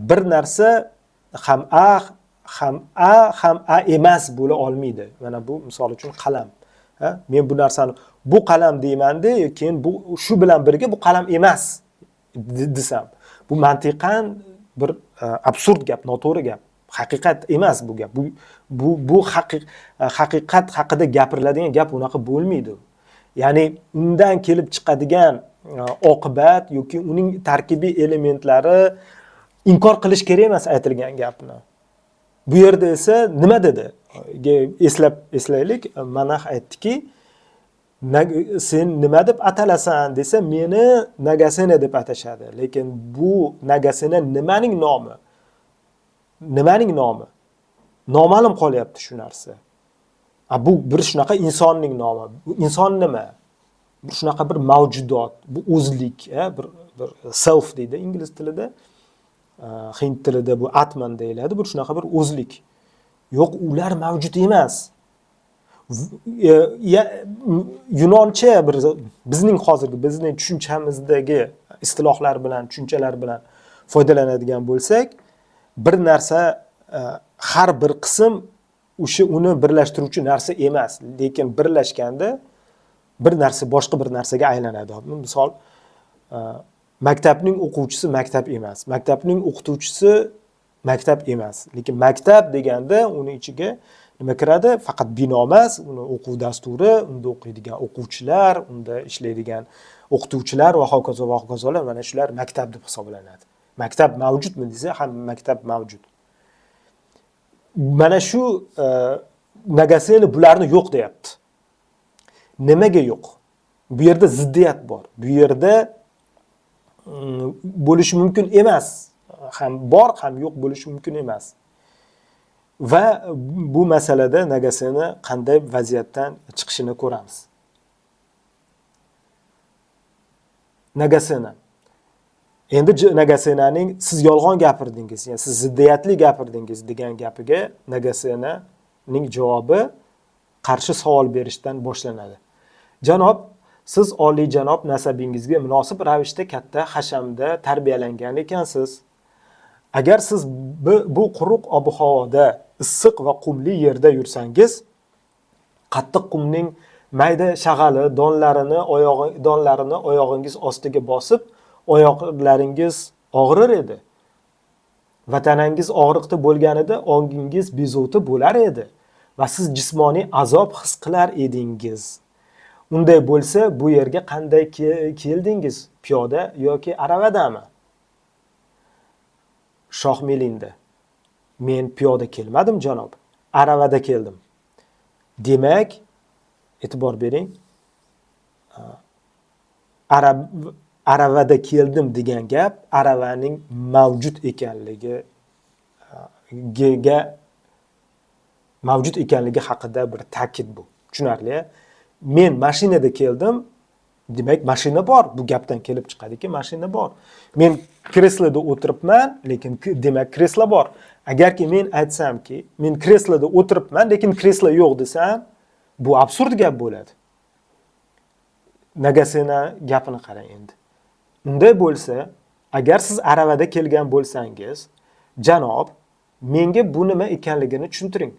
Bir narsa ham a, ham a, ham a emas bo'la olmaydi. Mana bu, misol uchun, qalam. Ha? Men bu narsani bu qalam deymanda, keyin bu shu bilan birga bu qalam emas desam, bu mantiqan bir absurd gap, noto'g'ri gap, haqiqat emas bu gap. Bu haqiqat haqida gapiriladigan gap unaqa bo'lmaydi. Ya'ni undan kelib chiqadigan oqibat yoki uning tarkibiy elementlari inkor qilish kerak emas aytilgan gapni. Bu yerda esa nima dedi? Eslab eslaylik, monax aytdiki, sen nima deb atalasan desa, meni Nagasena deb atashadi. Lekin bu Nagasena nimaning nomi? Nimaning nomi? Noma'lum qolyapti shu narsa. A, bu bir shunaqa insonning nomi. Bu inson nima? Bir shunaqa bir mavjudot, bu o'zlik, bir self deydi ingliz tilida. Hind tilida bu atman deyiladi. Bir shunaqa bir o'zlik. Yo'q, ular mavjud emas. Yunoncha bir bizning hozirgi bizning tushunchamizdagi istilohlar bilan, tushunchalar bilan foydalanadigan bo'lsak, bir narsa har bir qism o'sha uni birlashtiruvchi narsa emas, lekin birlashganda bir narsa boshqa bir narsaga aylanadi. Misol, maktabning o'quvchisi maktab emas, maktabning o'qituvchisi maktab emas, lekin maktab deganda uni ichiga nima kiradi? Faqat bino emas, uni o'quv dasturi, unda o'qiydigan o'quvchilar, unda ishlaydigan o'qituvchilar va hokazo va hokazolar, mana shular maktab deb hisoblanadi. Maktab mavjudmi desa ham, maktab mavjud. Mana shu Nagasena bularni yo'q deyapti. Nimaga yo'q? Bu yerda ziddiyat bor. Bu yerda bo'lishi mumkin emas. Ham bor, ham yo'q bo'lishi mumkin emas. Va bu masalada Nagasena qanday vaziyatdan chiqishini ko'ramiz. Nagasena. Endi Nagasenaning siz yolg'on gapirdingiz, ya'ni siz ziddiyatli gapirdingiz degan gapiga Nagasenaning javobi qarshi savol berishdan boshlanadi. Janob, siz oliyjanob nasabingizga munosib ravishda katta hashamda tarbiyalangan ekansiz. Agar siz bu quruq ob-havoda, issiq va qumli yerda yursangiz, qattiq qumning mayda shag'ali donlarini oyog'ingiz ostiga bosib, oyoqlaringiz og'rir edi. Vatanangiz og'riqda bo'lganida ongingiz bezovta bo'lar edi va siz jismoniy azob his qilar edingiz. Unday bo'lsa, bu yerga qanday keldingiz? Piyoda yoki aravadami? Shoh Melinda: Men piyoda kelmadim, janob. Aravada keldim. Demak, e'tibor bering. Aravada keldim degan gap aravaning mavjud ekanligi haqida bir ta'kid bu. Tushunarli? Men mashinada keldim, demak mashina bor. Bu gapdan kelib chiqadiki, mashina bor. Men kresloda o'tiribman, lekin demak kreslo bor. Agarki men aytsamki, men kresloda o'tiribman, lekin kreslo yo'q desam, bu absurd gap bo'ladi. Nagasena gapini qarang endi. Unday bo'lsa, agar siz aravada kelgan bo'lsangiz, janob, menga bu nima ekanligini tushuntiring.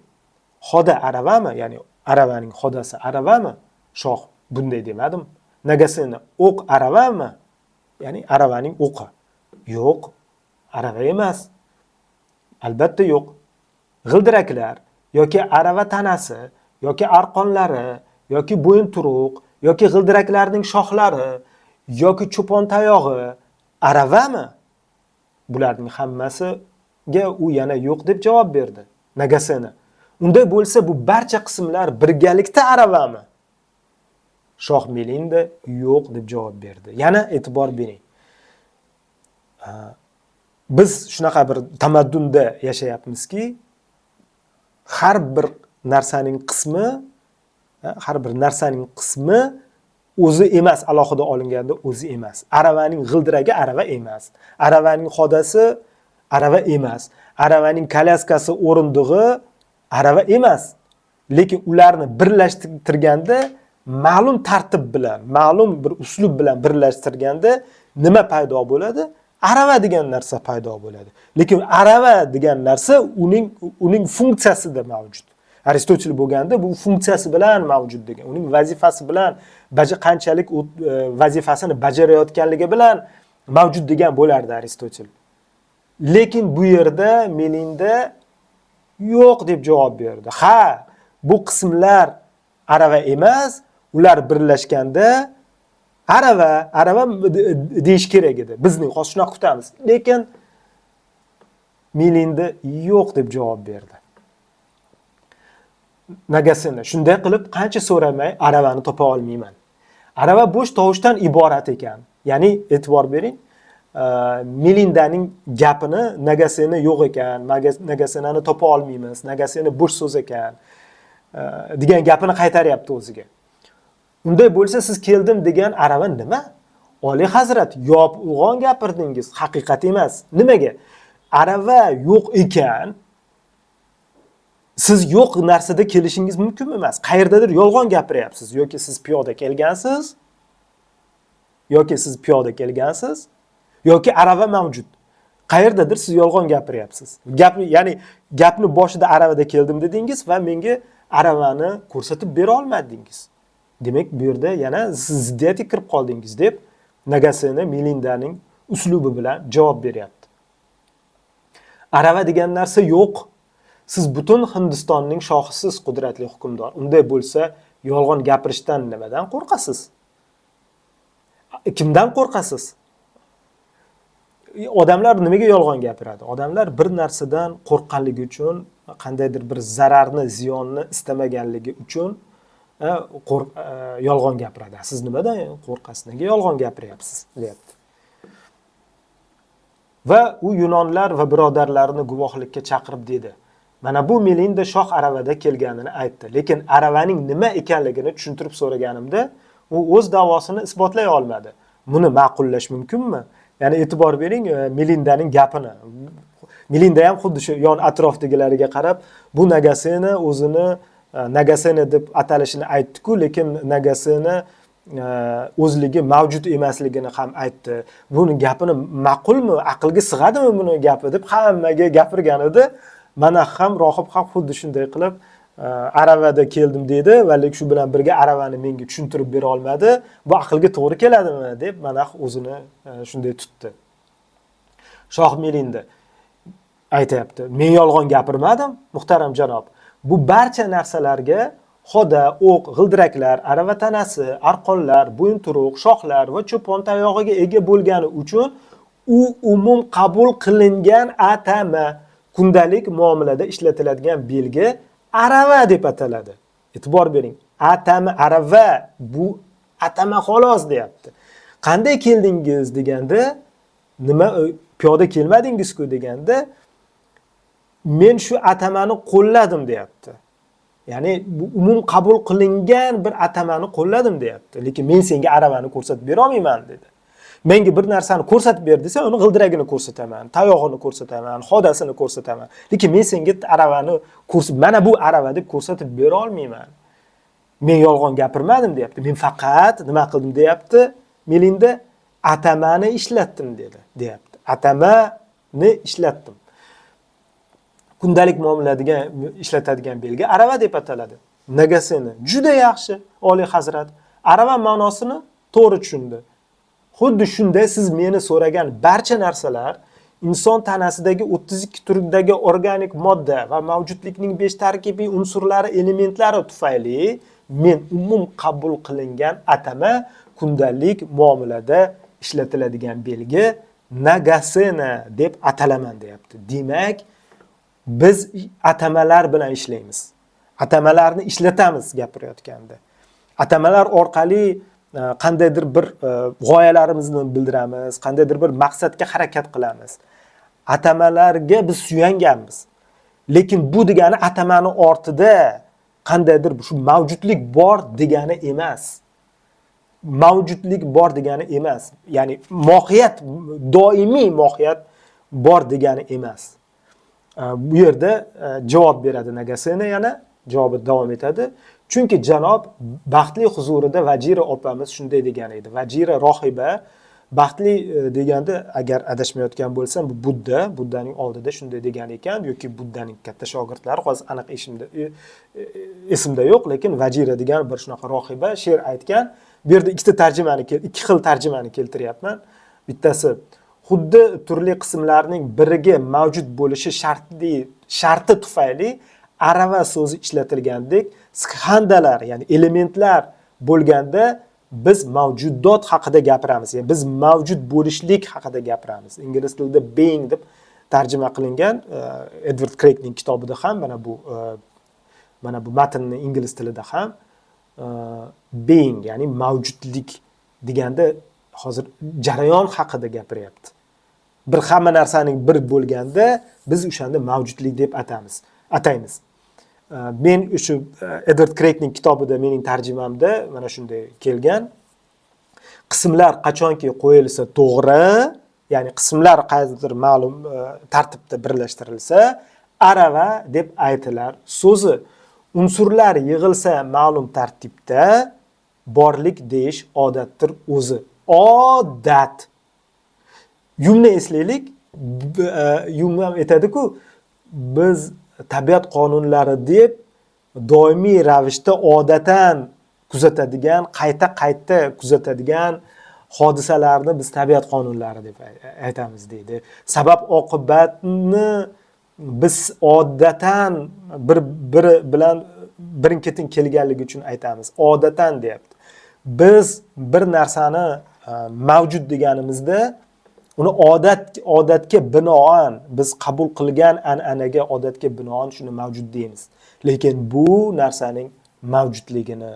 Xoda aravami? Ya'ni aravaning xodasi aravami? Shoh bunday demadim. Nagasena o'q aravami? Ya'ni aravaning o'qi. Yo'q, arava emas. Albatta yo'q. G'ildiraklar yoki arava tanasi yoki arqonlari yoki bo'yinturuq yoki g'ildiraklarning shoxlari yoki cho'pon tayog'i aravami? Bularning hammasiga u yana yo'q deb javob berdi Nagasena. Unday bo'lsa, bu barcha qismlar birgalikda aravami? Shoh Melinda yo'q deb javob berdi. Yana e'tibor bering. Biz shunaqa bir tamaddunda yashayapmizki, har bir narsaning qismi, har bir narsaning qismi o'zi emas, alohida olinganda o'zi emas. Aravaning g'ildiragi arava emas. Aravaning xodasi arava emas. Aravaning kolyaskasi, o'rindig'i arava emas. Lekin ularni birlashtirganda ma'lum tartib bilan, ma'lum bir uslub bilan birlashtirganda nima paydo bo'ladi? Arava degan narsa paydo bo'ladi. Lekin arava degan narsa uning funksiyasida mavjud. Aristotel bo'lganda bu funksiyasi bilan mavjud degan, uning vazifasi bilan, qanchalik u vazifasini bajarayotganligi bilan mavjud degan bo'lardi Aristotel. Lekin bu yerda Melinda yo'q deb javob berdi. Ha, bu qismlar arava emas, ular birlashganda arava deyish kerak edi. Bizning hozir shunaqa kutamiz. Lekin Melinda yo'q deb javob berdi. Nagasena shunday qilib qancha so'ramay aravani topa olmayman. Arava bo'sh tovushdan iborat ekan. Ya'ni e'tibor bering, Melindaning gapini Nagasena yo'q ekan, Nagasenani topa olmaymiz, Nagasena bo'sh so'z ekan, degan gapini qaytaryapti o'ziga. Unday bo'lsa siz keldim degan arava nima? Oliy hazrat, yolg'on gapirdingiz, haqiqat emas. Nimaga? Arava yo'q ekan, siz yo'q narsada kelishingiz mumkin emas. Qayerdadir yolg'on gapiryapsiz yoki siz piyoda kelgansiz, yoki siz piyoda kelgansiz, yoki arava mavjud. Qayerdadir siz yolg'on gapiryapsiz. Ya'ni gapni boshida aravada keldim dedingiz va menga aravani ko'rsatib bera olmadingiz. Demak, bu yerda yana siz ziddiyatga kirib qoldingiz deb Nagasena Melindaning uslubi bilan javob beryapti. Arava degan narsa yo'q. Siz butun Hindistonning shohisiz, qudratli hukmdor. Unday bo'lsa, yolg'on gapirishdan nimadan qo'rqasiz? Kimdan qo'rqasiz? Odamlar nimaga yolg'on gapiradi? Odamlar bir narsadan qo'rqqanligi uchun, qandaydir bir zararni, ziyonni istamaganligi uchun Yolg'on gapiradi. Siz nimadan qo'rqasiz? Nega yolg'on gapiryapsiz, deyapti. Va u yunonlar va birodarlarini guvohlikka chaqirib dedi: mana bu Melinda shoh aravada kelganini aytdi, lekin aravaning nima ekanligini tushuntirib so'raganimda u o'z da'vosini isbotlay olmadi. Buni ma'qullash mumkinmi? Ya'ni e'tibor bering, Melindaning gapini. Melinda ham xuddi shu yon atrofdagilariga qarab, bu Nagasena o'zini Nagasena deb atalishini aytdi-ku, lekin Nagasena o'zligi mavjud emasligini ham aytdi. Buni gapini ma'qulmi, aqlga sig'adimi buni gapi deb hammaga gapirgan edi. Mana ham rohib ham xuddi shunday qilib aravada keldim dedi va lekin shu bilan birga aravani menga tushuntirib bera olmadi. Bu aqlga to'g'ri keladimi deb Manax o'zini shunday tutdi. Shoh Melinda aytayapti: men yolg'on gapirmadim, muhtaram janob. Bu barcha narsalarga xoda, o'q, g'ildiraklar, arava tanasi, arqonlar, bo'yinturuq, shoxlar va cho'pon tayog'iga ega bo'lgani uchun u umum qabul qilingan atama, kundalik muomalada ishlatiladigan belgi arava deb ataladi. E'tibor bering, atama arava, bu atama xolos deyapti. Qanday keldingiz deganda, nima piyoda kelmadingiz-ku deganda, men shu atamani qo'lladim deyapti. Ya'ni bu umum qabul qilingan bir atamani qo'lladim deyapti. Lekin men senga aravani ko'rsatib bera olmayman dedi. Menga bir narsani ko'rsatib ber desa, uni g'ildiragini ko'rsataman, tayog'ini ko'rsataman, xodasini ko'rsataman. Lekin men senga aravani ko'rsatib, mana bu arava deb ko'rsatib bera olmayman. Men yolg'on gapirmadim deyapti. Men faqat nima qildim deyapti? Melinda atamani ishlatdim dedi, deyapti. Atamani ishlatdim. Kundalik muomalada ishlatadigan belgi arava deb ataladi. Nagasena juda yaxshi, oliy hazrat. Arava ma'nosini to'g'ri tushundi. Xuddi shunday siz meni so'ragan barcha narsalar inson tanasidagi 32 turdagi organik modda va mavjudlikning 5 tarkibiy unsurlari, elementlari tufayli men umum qabul qilingan atama, kundalik muomalada ishlatiladigan belgi Nagasena deb atalaman deyapti. Demak, biz atamalar bilan ishlaymiz. Atamalarni ishlatamiz gapirayotganda. Atamalar orqali qandaydir bir g'oyalarimizni bildiramiz, qandaydir bir maqsadga harakat qilamiz. Atamalarga biz suyanganmiz. Lekin bu degani atamani ortida qandaydir shu mavjudlik bor degani emas. Mavjudlik bor degani emas. Ya'ni mohiyat, doimiy mohiyat bor degani emas. Bu yerda javob beradi Nagasena, yana javobi davom etadi. Chunki janob baxtli huzurida Vajira opamiz shunday degan edi. Vajira rohiba baxtli deganda, agar adashmayotgan bo'lsam, bu Budda, Buddaning oldida shunday degan ekan yoki Buddaning katta shogirdlari, hozir aniq esimda yo'q, lekin Vajira degan bir shunaqa rohiba she'r aytgan. Bu yerda ikkita tarjimani, ikki xil tarjimani keltiryapman. Bittasi xuddi turli qismlarning biriga mavjud bo'lishi sharti tufayli arava so'zi ishlatilgandek, skhandalar, ya'ni elementlar bo'lganda biz mavjudot haqida gapiramiz. Ya'ni biz mavjud bo'lishlik haqida gapiramiz. Ingliz tilida being deb tarjima qilingan. Edward Kreygning kitobida ham mana bu matnni ingliz tilida ham being, ya'ni mavjudlik deganda hozir jarayon haqida gapiryapti. Bir hamma narsaning bir bo'lganda biz o'shanda mavjudlik deb ataymiz. Men shu Edward Kreygning kitobida mening tarjimamda mana shunday kelgan. Qismlar qachonki qo'yilsa to'g'ri, ya'ni qismlar qaysidir ma'lum tartibda birlashtirilsa, arava deb aytilar so'zi. Unsurlar yig'ilsa ma'lum tartibda borlik deyish odatdir o'zi. Odat. Yumni eslaylik. Yum ham aytadi-ku, biz tabiat qonunlari deb doimiy ravishda odatan kuzatadigan, qayta-qayta kuzatadigan hodisalarni biz tabiat qonunlari deb aytamiz deydi. Sabab oqibatni biz odatan bir biri bilan birin-ketin kelganligi uchun aytamiz. Odatan deyapti. Biz bir narsani mavjud deganimizda uni odatga binoan, biz qabul qilgan an'anaga, odatga binoan shuni mavjud deymiz. Lekin bu narsaning mavjudligini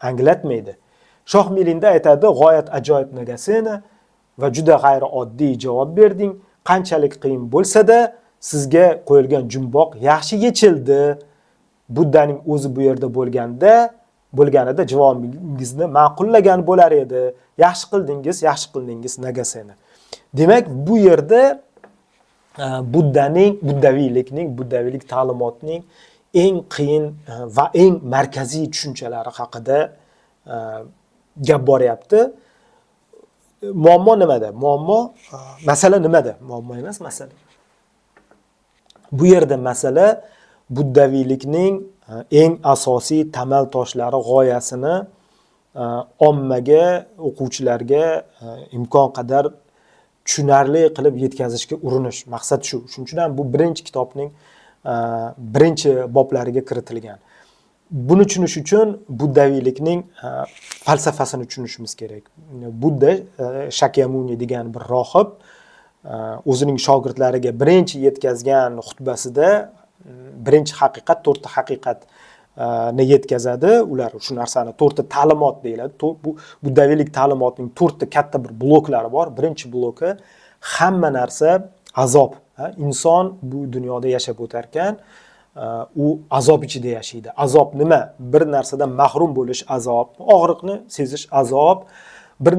anglatmaydi. Shoh Milinda aytadi: "G'oyat ajoyib, Nagasena, va juda g'ayrioddiy javob berding. Qanchalik qiyin bo'lsa-da, sizga qo'yilgan jumboq yaxshi yechildi. Buddaning o'zi bu yerda bo'lganida javobingizni ma'qullagan bo'lar edi. Yaxshi qildingiz, yaxshi qildingiz, Nagasena." Demak, bu yerda Buddaning, buddaviylik ta'limotining eng qiyin va eng markaziy tushunchalari haqida gap boryapti. Muammo nimada? Muammo, masala nimada? Muammo emas, masala. Bu yerda masala buddaviylikning eng asosiy tamal toshlari, g'oyasini ommaga, o'quvchilarga imkon qadar tushunarli qilib yetkazishga urinish. Maqsad shu. Shuning uchun ham bu birinchi kitobning birinchi boblariga kiritilgan. Buni tushunish uchun buddaviylikning falsafasini tushunishimiz kerak. Budda Shakyamuni degan bir rohib o'zining shogirdlariga birinchi yetkazgan xutbasida birinchi haqiqat, to'rtta haqiqatni yetkazadi. Ular shu narsani to'rtta ta'limot deyiladi. Bu buddaviylik ta'limotining to'rtta katta bir bloklari bor. Birinchi bloki: hamma narsa azob. Inson bu dunyoda yashab o'tarkan, u azob ichida yashaydi. Azob nima? Bir narsadan mahrum bo'lish azob, og'riqni sezish azob, bir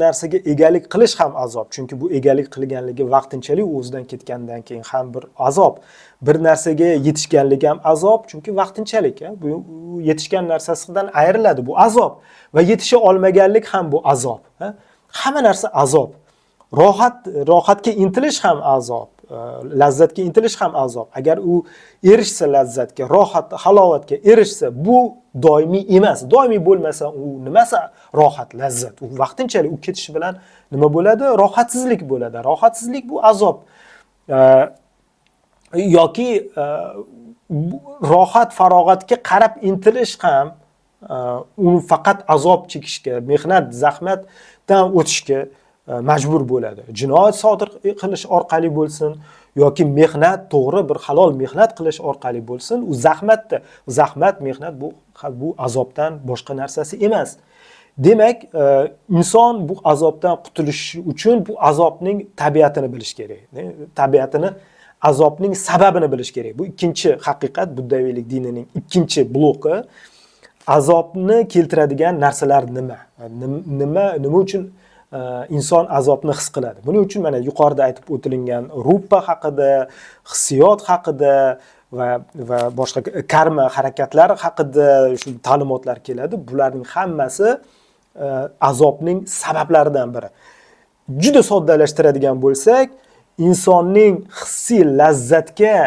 narsaga egalik qilish ham azob, chunki bu egalik qilganligi vaqtinchalik, o'zidan ketgandan keyin ham bir azob. Bir narsaga yetishganligi ham azob, chunki vaqtinchalik, bu yetishgan narsasidan ayriladi, bu azob. Va yetisha olmaganlik ham bu azob. Hamma narsa azob. Rohatga intilish ham azob, lazzatga intilish ham azob. Agar u erishsa lazzatga, rohat, halovatga erishsa, bu doimiy emas. Doimiy bo'lmasa, u nimasi rohat, lazzat? U vaqtinchalik, u ketishi bilan nima bo'ladi? Rohatsizlik bo'ladi. Rohatsizlik bu azob. Yoki rohat farog'atga qarab intilish ham uni faqat azob chekishga, mehnat zahmatdan o'tishga majbur bo'ladi. Jinoyat sodir qilish orqali bo'lsin yoki mehnat, to'g'ri, bir halol mehnat qilish orqali bo'lsin, u zahmatda, zahmat, mehnat bu azobdan boshqa narsasi emas. Demak, inson bu azobdan qutulish uchun bu azobning tabiatini bilish kerak, tabiatini, azobning sababini bilish kerak. Bu ikkinchi haqiqat, buddaviylik dinining ikkinchi bloki: azobni keltiradigan narsalar nima? Nima uchun inson azobni his qiladi? Buning uchun mana yuqorida aytib o'tilingan rupa haqida, hissiyot haqida va boshqa karma harakatlari haqida shu ta'limotlar keladi. Bularning hammasi azobning sabablaridan biri. Juda soddalashtiradigan bo'lsak, insonning hissiy lazzatga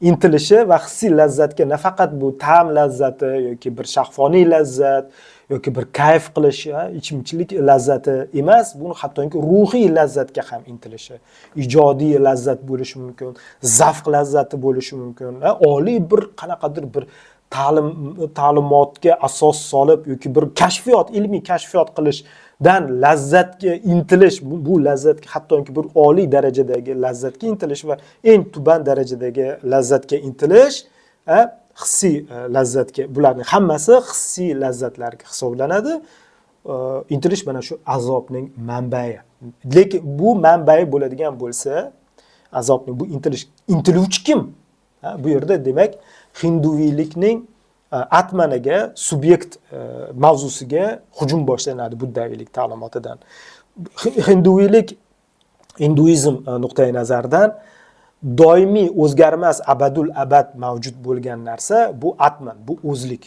intilishi va hissiy lazzatga nafaqat bu ta'm lazzati yoki bir shahvoniy lazzat yoki bir kayf qilish, ichimchilik lazzati emas, buni hattoki ruhiy lazzatga ham intilishi, ijodiy lazzat bo'lishi mumkin, zavq lazzati bo'lishi mumkin, oliy bir qanaqadir bir ta'limotga asos solib yoki bir kashfiyot, ilmiy kashfiyot qilishdan lazzatga intilish, bu lazzatga, hattoki bir oliy darajadagi lazzatga intilish va eng tuban darajadagi lazzatga intilish, hissiy lazzatga, bularning hammasi hissiy lazzatlarga hisoblanadi. Intilish mana shu azobning manbai. Lekin bu manbai bo'ladigan bo'lsa, azobning bu intilish, intiluvchi kim? Ha, bu yerda, demak, hinduviylikning atmaniga, subyekt mavzusiga hujum boshlanadi buddaviylik ta'limotidan. Hinduviylik, hinduizm nuqtai nazaridan doimiy, o'zgarmas, abadul abad mavjud bo'lgan narsa bu atman, bu o'zlik.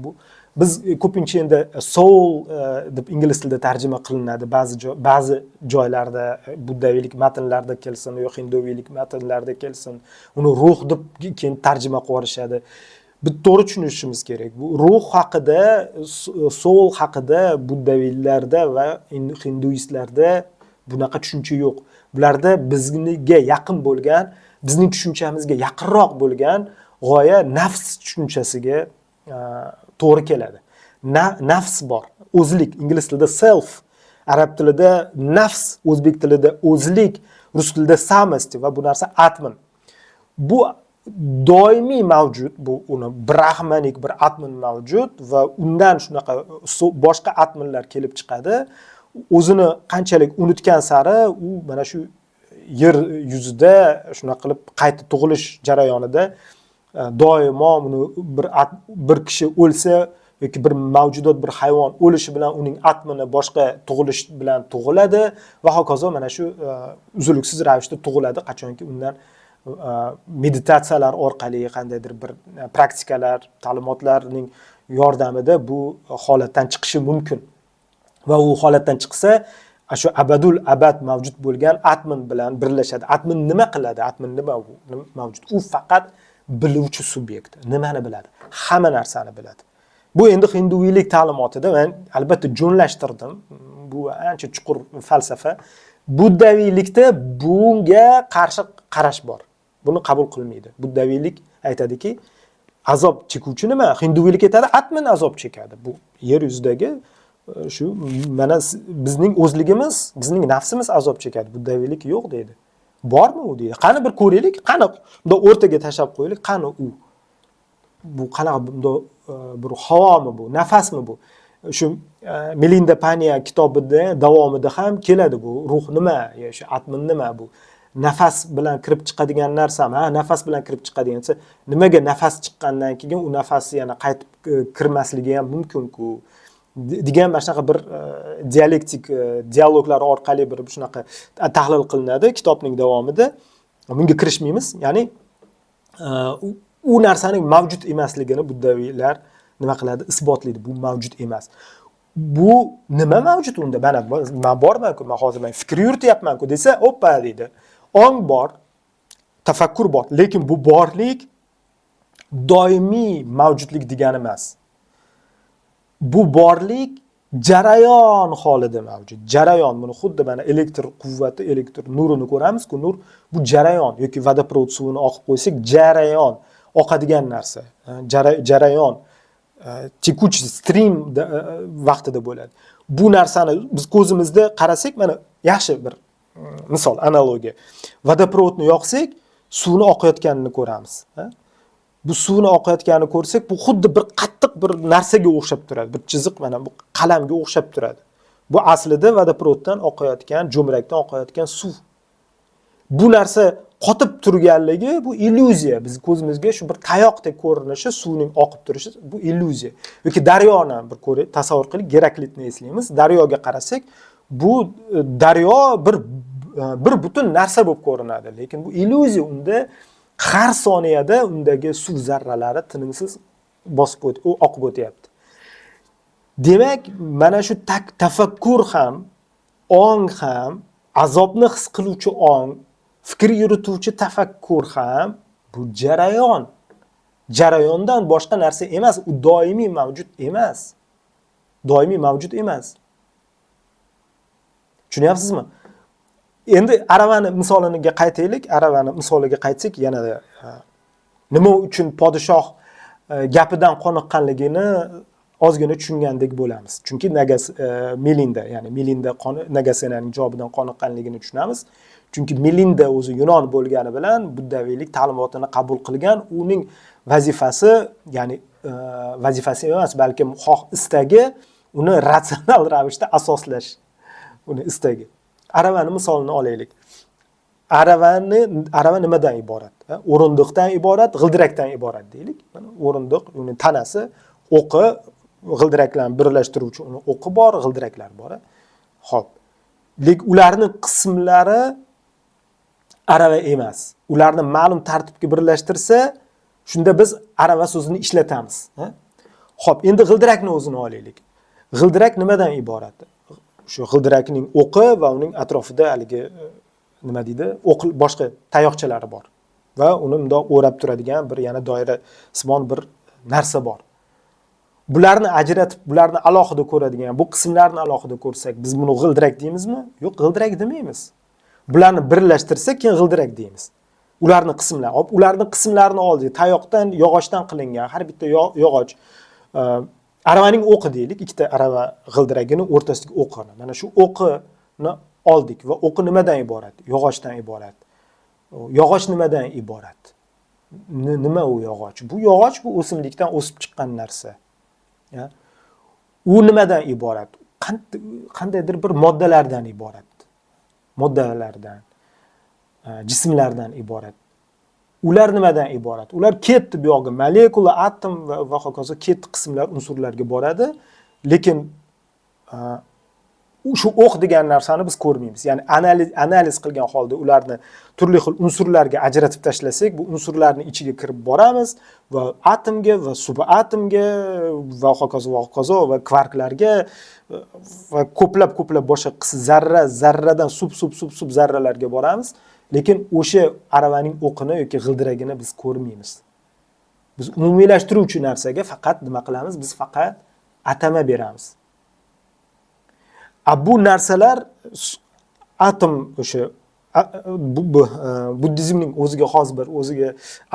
Bu biz ko'pincha endi soul deb ingliz tilida tarjima qilinadi ba'zi joylarda, buddaviylik matnlarida kelsin yo hinduviylik matnlarida kelsin, uni ruh deb keyin tarjima qilib yuborishadi. Biz to'g'ri tushunishimiz kerak, bu ruh haqida, soul haqida buddaviylarda va hinduistlarda bunaqa tushuncha yo'q. Bularda bizga yaqin bo'lgan, bizning tushunchamizga yaqinroq bo'lgan g'oya nafs tushunchasiga to'g'ri keladi. Nafs bor, o'zlik, ingliz tilida self, arab tilida nafs, o'zbek tilida o'zlik, rus tilida самость va bu narsa atman. Bu Doimiy mavjud, bu uni brahmanik bir atman mavjud va undan shunaqa boshqa atmanlar kelib chiqadi. O'zini qanchalik unutgan sari u mana shu yer yuzida shunaqa qilib qayta tug'ilish jarayonida doimo uni bir kishi o'lsa yoki bir mavjudot, bir hayvon o'lishi bilan uning atmini boshqa tug'ilish bilan tug'iladi va hokazo, mana shu uzluksiz ravishda tug'iladi, qachonki undan meditatsiyalar orqali qandaydir bir praktikalar, ta'limotlarning yordamida bu holatdan chiqishi mumkin. Va u holatdan chiqsa, shu abadul abad mavjud bo'lgan atman bilan birlashadi. Atman nima qiladi? Atman nima u? Mavjud? U faqat biluvchi subyekt. Nimani biladi? Hamma narsani biladi. Bu endi hinduviylik ta'limotida men albatta jo'nlashtirdim. Bu ancha chuqur falsafa. Buddaviylikda bunga qarshi qarash bor. Buni qabul qilmaydi. Buddaviylik aytadiki, azob chekuvchi nima? Hinduviylik aytadi, atman azob chekadi. Bu yer yuzidagi shu mana bizning o'zligimiz, bizning nafsimiz azob chekadi. Buddaviylik yo'q deydi. Bormi u deydi. Qani bir ko'raylik, qani bundoq o'rtaga tashlab qo'yaylik, qani u? Bu qanaqa bundoq bir havomi bu, nafasmi bu? Shu Milinda Panya kitobida davomida ham keladi bu ruh nima, yo shu atman nima bu? Nafas bilan kirib chiqadigan narsami? Ha, nafas bilan kirib chiqadigan desa, nimaga nafas chiqqandan keyin u nafas yana qaytib kirmasligi ham mumkin-ku degan mana shunaqa bir dialektik dialoglar orqali bir shunaqa tahlil qilinadi kitobning davomida. Bunga kirishmaymiz. Ya'ni u narsaning mavjud emasligini buddaviylar nima qiladi? Isbotlaydi. Bu mavjud emas. Bu nima mavjud unda? Mana man borman-ku, man hozir man fikr yurityapman-ku desa, oppa deydi. Ong bor, tafakkur bor, lekin bu borlik doimiy mavjudlik degani emas. Bu borlik jarayon holida mavjud. Jarayon, buni xuddi mana elektr quvvati, elektr nurini ko'ramiz-ku, nur bu jarayon yoki водопровод suvini oqib qo'ysak, jarayon oqadigan narsa. Jarayon текучий stream vaqtida bo'ladi. Bu narsani biz ko'zimizda qarasak, mana yaxshi bir misol, analogiya. Водопровод ni yoqsak, suvni oqayotganini ko'ramiz. Ha? Bu suvni oqayotganini ko'rsak, bu xuddi bir qattiq bir narsaga o'xshab turadi. Bir chiziq, mana bu qalamga o'xshab turadi. Bu aslida водопровод dan oqayotgan, jo'mrakdan oqayotgan suv. Bu narsa qotib turganligi bu illyuziya. Biz ko'zimizga shu bir tayoqdek ko'rinishi, suvning oqib turishi bu illyuziya. Yoki daryoni bir ko'rib tasavvur qiling, Geraklitni eslaymiz. Daryoga qarasak, bu daryo bir butun narsa bo'lib ko'rinadi, lekin bu illyuziya. Unda har soniyada undagi suv zarralari tinimsiz bosib u oqib o'tyapti. Demak, mana shu tafakkur ham, ong ham, azobni his qiluvchi ong, fikr yurituvchi tafakkur ham bu jarayon. Jarayondan boshqa narsa emas, u doimiy mavjud emas. Doimiy mavjud emas. Tushunyapsizmi? Endi aravani misoliga qaytaylik. Aravani misoliga qaytsak, yanada nima uchun podshoh gapidan qoniqqanligini ozgina tushungandek bo'lamiz. Chunki Nagas Melinda, ya'ni Melinda Nagasenaning javobidan qoniqqanligini tushunamiz. Chunki Melinda o'zi yunon bo'lgani bilan buddaviylik ta'limotini qabul qilgan, uning vazifasi, ya'ni vazifasi emas, balkim xoh istagi uni ratsional ravishda asoslash uni istagi. Aravani misolini olaylik. Arava nimadan iborat? Ha? O'rindiqdan iborat, g'ildirakdan iborat deylik. Mana o'rindiq, uni tanasi, o'qi, g'ildiraklarni birlashtiruvchi uni o'qi bor, g'ildiraklar bor. Xo'p. Lekin ularning qismlari arava emas. Ularni ma'lum tartibga birlashtirsa, shunda biz arava so'zini ishlatamiz. Ha? Xo'p, endi g'ildirakni o'zini olaylik. G'ildirak nimadan iborat? Shu g'ildirakning o'qi va uning atrofida haligi nima deydi? O'q, boshqa tayoqchalari bor. Va uni bundoq o'rab turadigan bir yana doira simon bir narsa bor. Bularni ajratib, bularni alohida ko'radigan, bu qismlarni alohida ko'rsak, biz buni g'ildirak deymizmi? Yo'q, g'ildirak demaymiz. Bularni birlashtirsak, keyin g'ildirak deymiz. Ularni qismlar, hop, ularni qismlarini oldik. Tayoqdan, yog'ochdan qilingan har bitta yog'och aravaning o'qi deylik, ikkita arava g'ildiragini o'rtasidagi o'qini. Mana shu o'qini oldik va o'qi nimadan iborat? Yog'ochdan iborat. Yog'och nimadan iborat? Nima u yog'och? Bu yog'och, bu o'simlikdan o'sib chiqqan narsa. U nimadan iborat? Qandaydir bir moddalardan iborat. Moddalardan, jismlardan iborat. Ular nimadan iborat? Ular ketdi bu yoqqa molekula, atom va hokazo, ketdi qismlar, unsurlarga boradi. Lekin shu o'q degan narsani biz ko'rmaymiz. Ya'ni analiz qilgan holda ularni turli xil unsurlarga ajratib tashlasak, bu unsurlarni ichiga kirib boramiz va atomga va subatomga va hokazo va hokazo va kvarklarga va ko'plab ko'plab boshqa zarra, zarradan sub sub sub sub zarralarga boramiz. Lekin o'sha aravaning o'qini yoki g'ildiragini biz ko'rmaymiz. Biz umumiylashtiruvchi narsaga faqat nima qilamiz? Biz faqat atama beramiz. A bu narsalar atom, o'sha bu buddizmning o'ziga xos bir o'ziga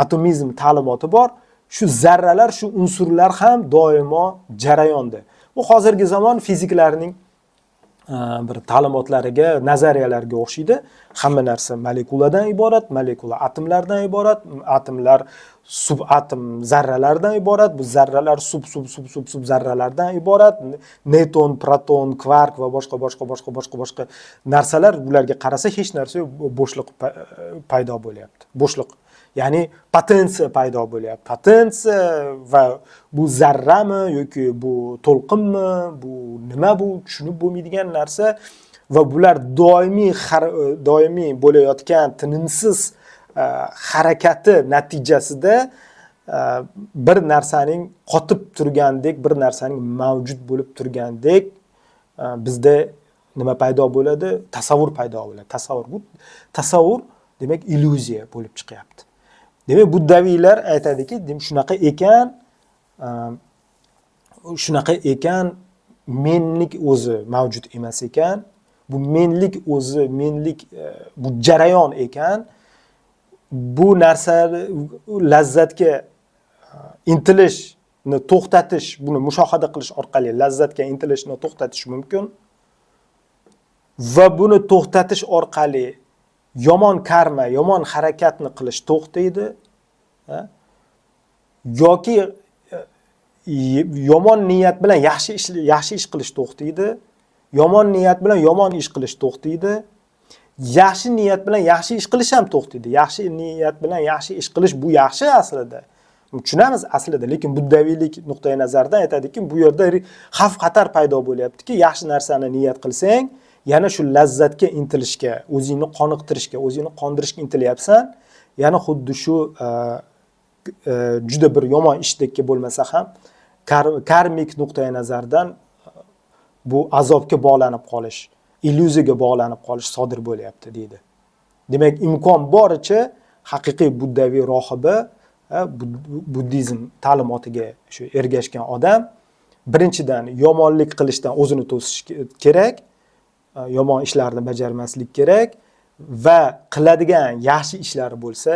atomizm ta'limoti bor. Shu zarralar, shu unsurlar ham doimo jarayonda. Bu hozirgi zamon fiziklarining bir ta'limotlariga, nazariyalarga o'xshaydi. Hamma narsa molekuladan iborat, molekula atomlardan iborat, atomlar subatom zarralardan iborat, bu zarralar sub sub sub sub sub zarralardan iborat. Neytron, proton, kvark va boshqa boshqa boshqa boshqa boshqa narsalar, bularga qarasa hech narsa yo'q, bo'shliq paydo bo'lyapti. Bo'shliq, ya'ni potensiya paydo bo'lyapti. Potensiya va bu zarrami yoki bu to'lqinmi, bu nima, bu tushunib bo'lmaydigan narsa va bular doimiy bo'layotgan tinimsiz harakati natijasida bir narsaning qotib turgandek, bir narsaning mavjud bo'lib turgandek bizda nima paydo bo'ladi? Tasavvur paydo bo'ladi. Tasavvur, bu tasavvur demak illyuziya bo'lib chiqyapti. Demak, buddaviylar aytadiki, demak, shunaqa ekan, menlik o'zi mavjud emas ekan. Bu menlik o'zi, menlik bu jarayon ekan. Bu narsa lazzatga intilishni to'xtatish, buni mushohada qilish orqali lazzatga intilishni to'xtatish mumkin. Va buni to'xtatish orqali yomon karma, yomon harakatni qilish to'xtaydi. Ha? Yoki yomon niyat bilan yaxshi ish qilish to'xtaydi. Yomon niyat bilan yomon ish qilish to'xtaydi. Yaxshi niyat bilan yaxshi ish qilish ham to'xtaydi. Yaxshi niyat bilan yaxshi ish qilish bu yaxshi aslida. Tushunamiz aslida, lekin buddaviylik nuqtai nazaridan aytadiki, bu yerda xavf xatar paydo bo'lyaptiki, yaxshi narsani niyat qilsang, yana shu lazzatga intilishga, o'zingni qoniqtirishga, o'zingni qondirishga intilyapsan. Yana xuddi shu juda bir yomon ishdekka bo'lmasa ham karmik nuqtai nazardan bu azobga bog'lanib qolish, illyuziyaga bog'lanib qolish sodir bo'lyapti deydi. Demak, imkon boricha haqiqiy buddaviy rohiba, ha, buddizm ta'limotiga shu ergashgan odam birinchidan yomonlik qilishdan o'zini to'sish kerak, yomon ishlarni bajarmaslik kerak va qiladigan yaxshi ishlari bo'lsa,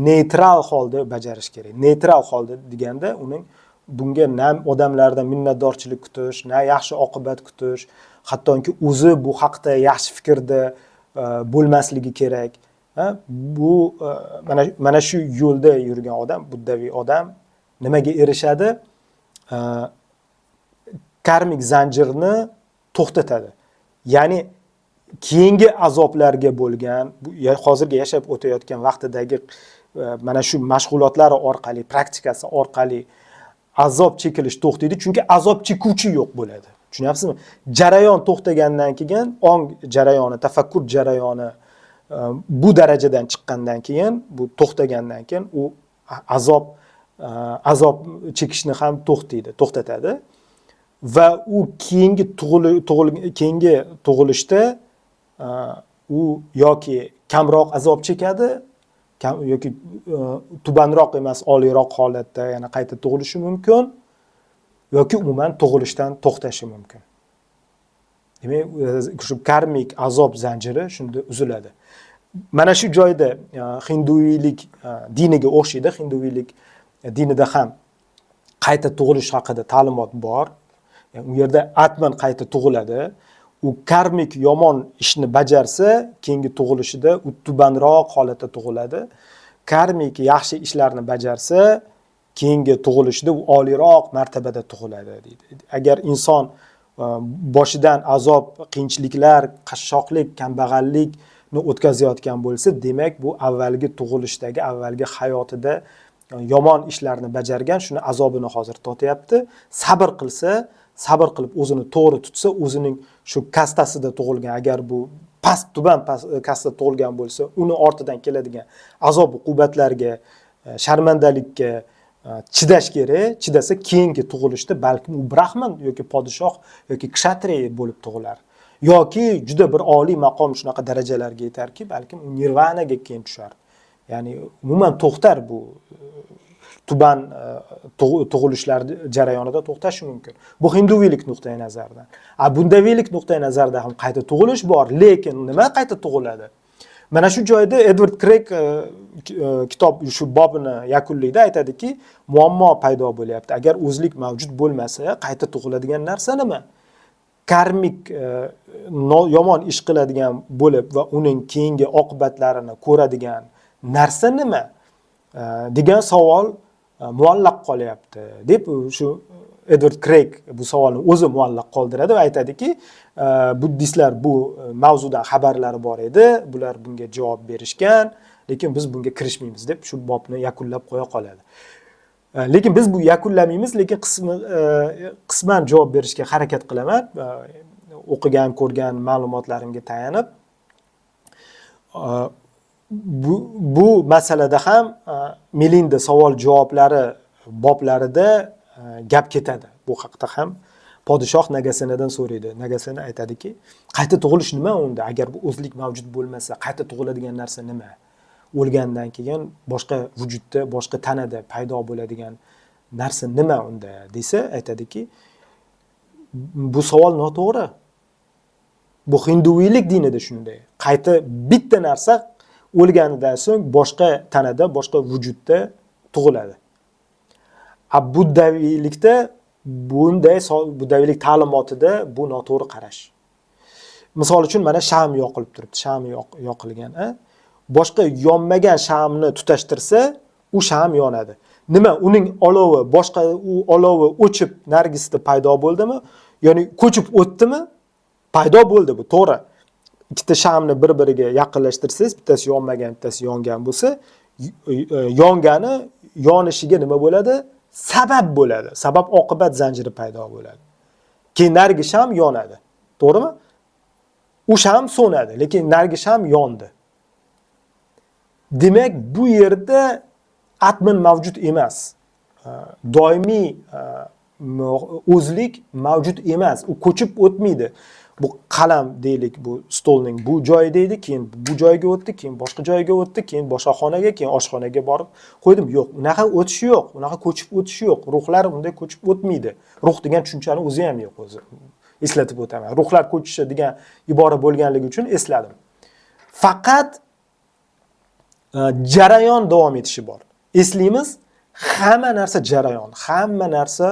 neytral holda bajarish kerak. Neytral holda deganda uning bunga na odamlardan minnatdorchilik kutish, na yaxshi oqibat kutish, hattoki o'zi bu haqda yaxshi fikrda bo'lmasligi kerak. Ha, bu mana shu yo'lda yurgan odam, buddaviy odam nimaga erishadi? Karmik zanjirni to'xtatadi. Ya'ni keyingi azoblarga bo'lgan, bu hozirgi yashab o'tayotgan vaqtidagi mana shu mashg'ulotlari orqali, praktikasi orqali azob chekilish to'xtaydi, chunki azob chekuvchi yo'q bo'ladi. Tushunyapsizmi? Jarayon to'xtagandan keyin ong jarayoni, tafakkur jarayoni bu darajadan chiqqandan keyin, bu to'xtagandan keyin u azob chekishni ham to'xtaydi, to'xtatadi. Va u keyingi tug'ilishda u yoki kamroq azob chekadi, yoki tubanroq emas, oliyroq holatda yana qayta tug'ilishi mumkin yoki umuman tug'ilishdan to'xtashi mumkin. Demak, shu karmik azob zanjiri shunda uziladi. Mana shu joyda hinduylik diniga o'xshaydi. Hinduylik dinida ham qayta tug'ilish haqida ta'limot bor. Ya'ni u yerda atman qayta tug'iladi. U karmik yomon ishni bajarsa, keyingi tug'ilishida u tubanroq holatda tug'iladi. Karmik yaxshi ishlarni bajarsa, keyingi tug'ilishida u oliyroq martabada tug'iladi deydi. Agar inson boshidan azob, qiyinchiliklar, qashshoqlik, kambag'allikni o'tkazayotgan bo'lsa, demak, bu avvalgi tug'ilishdagi, avvalgi hayotida yomon ishlarni bajargan, shuni azobini hozir tortyapti. Sabr qilsa, sabr qilib o'zini to'g'ri tutsa, o'zining shu kastasida tug'ilgan, agar bu past, tuban past kastada tug'ilgan bo'lsa, uni ortidan keladigan azob uqubatlarga, sharmandalikka chidash kerak. Chidasa, keyingi tug'ilishda balkim u brahman yoki podshoh yoki kshatriya bo'lib tug'ilar yoki juda bir oliy maqom, shunaqa darajalarga yetarki, balkim u nirvanaga keyin tushar, ya'ni umuman to'xtar, bu tuban tug'ilishlar jarayonida to'xtashi mumkin. Bu hinduviylik nuqtai nazaridan. A buddaviylik nuqtai nazarida ham qayta tug'ilish bor, lekin nima qayta tug'iladi? Mana shu joyda Edvard Kreyg kitob shu bobini yakunlaydi, aytadiki, muammo paydo bo'lyapti. Agar o'zlik mavjud bo'lmasa, qayta tug'iladigan narsa nima? Karmik yomon ish qiladigan bo'lib va uning keyingi oqibatlarini ko'radigan narsa nima degan savol muallaq qolyapti, deb shu Edvard Kreyg bu savolni o'zi muallaq qoldiradi va aytadiki, buddistlar bu mavzudan xabarlari bor edi, bular bunga javob berishgan, lekin biz bunga kirishmaymiz, deb shu bobni yakunlab qo'ya qoladi. Lekin biz bu yakunlamaymiz, lekin qisman javob berishga harakat qilaman, o'qigan, ko'rgan ma'lumotlarimga tayanib. Bu masalada ham Melinda savol javoblari boblarida gap ketadi. Bu haqda ham podshoh Nagasenadan so'raydi. Nagasena aytadiki, qayta tug'ilish nima unda? Agar bu o'zlik mavjud bo'lmasa, qayta tug'iladigan narsa nima? O'lgandan keyin boshqa vujudda, boshqa tanada paydo bo'ladigan narsa nima unda, desa, aytadiki, bu savol noto'g'ri. Bu hinduviylik dinida shunday. Qayta bitta narsa o'lganidan so'ng boshqa tanada, boshqa vujudda tug'iladi. A buddaviylikda bunday, buddaviylik ta'limotida bu noto'g'ri qarash. Misol uchun, mana sham yoqilib turibdi, sham yoqilgan, a? Boshqa yonmagan shamni tutashtirsa, u sham yonadi. Nima, uning olovi boshqa, u olovi o'chib narigisida paydo bo'ldimi? Ya'ni ko'chib o'tdimi? Paydo bo'ldi, bu to'g'ri. Ikkita shamni bir-biriga yaqinlashtirsangiz, bittasi yonmagan, bittasi yongan bo'lsa, yongani yonishiga nima bo'ladi? Sabab bo'ladi. Sabab oqibat zanjiri paydo bo'ladi. Keyin narigi sham yonadi. To'g'rimi? U sham so'nadi, lekin narigi sham yondi. Demak, bu yerda atman mavjud emas. Doimiy o'zlik mavjud emas. U ko'chib o'tmaydi. Bu qalam deylik, bu stolning bu joyida edi, keyin bu joyga o'tdi, keyin boshqa joyga o'tdi, keyin boshqa xonaga, keyin oshxonaga borib qo'ydim. Yo'q, unaqa o'tishi yo'q, unaqa ko'chib o'tishi yo'q. Ruhlar unday ko'chib o'tmaydi. Ruh degan tushunchani o'zi ham yo'q o'zi. Eslatib o'taman. Ruhlar ko'chishi degan ibora bo'lganligi uchun esladim. Faqat jarayon davom etishi bor. Eslaymiz, hamma narsa jarayon, hamma narsa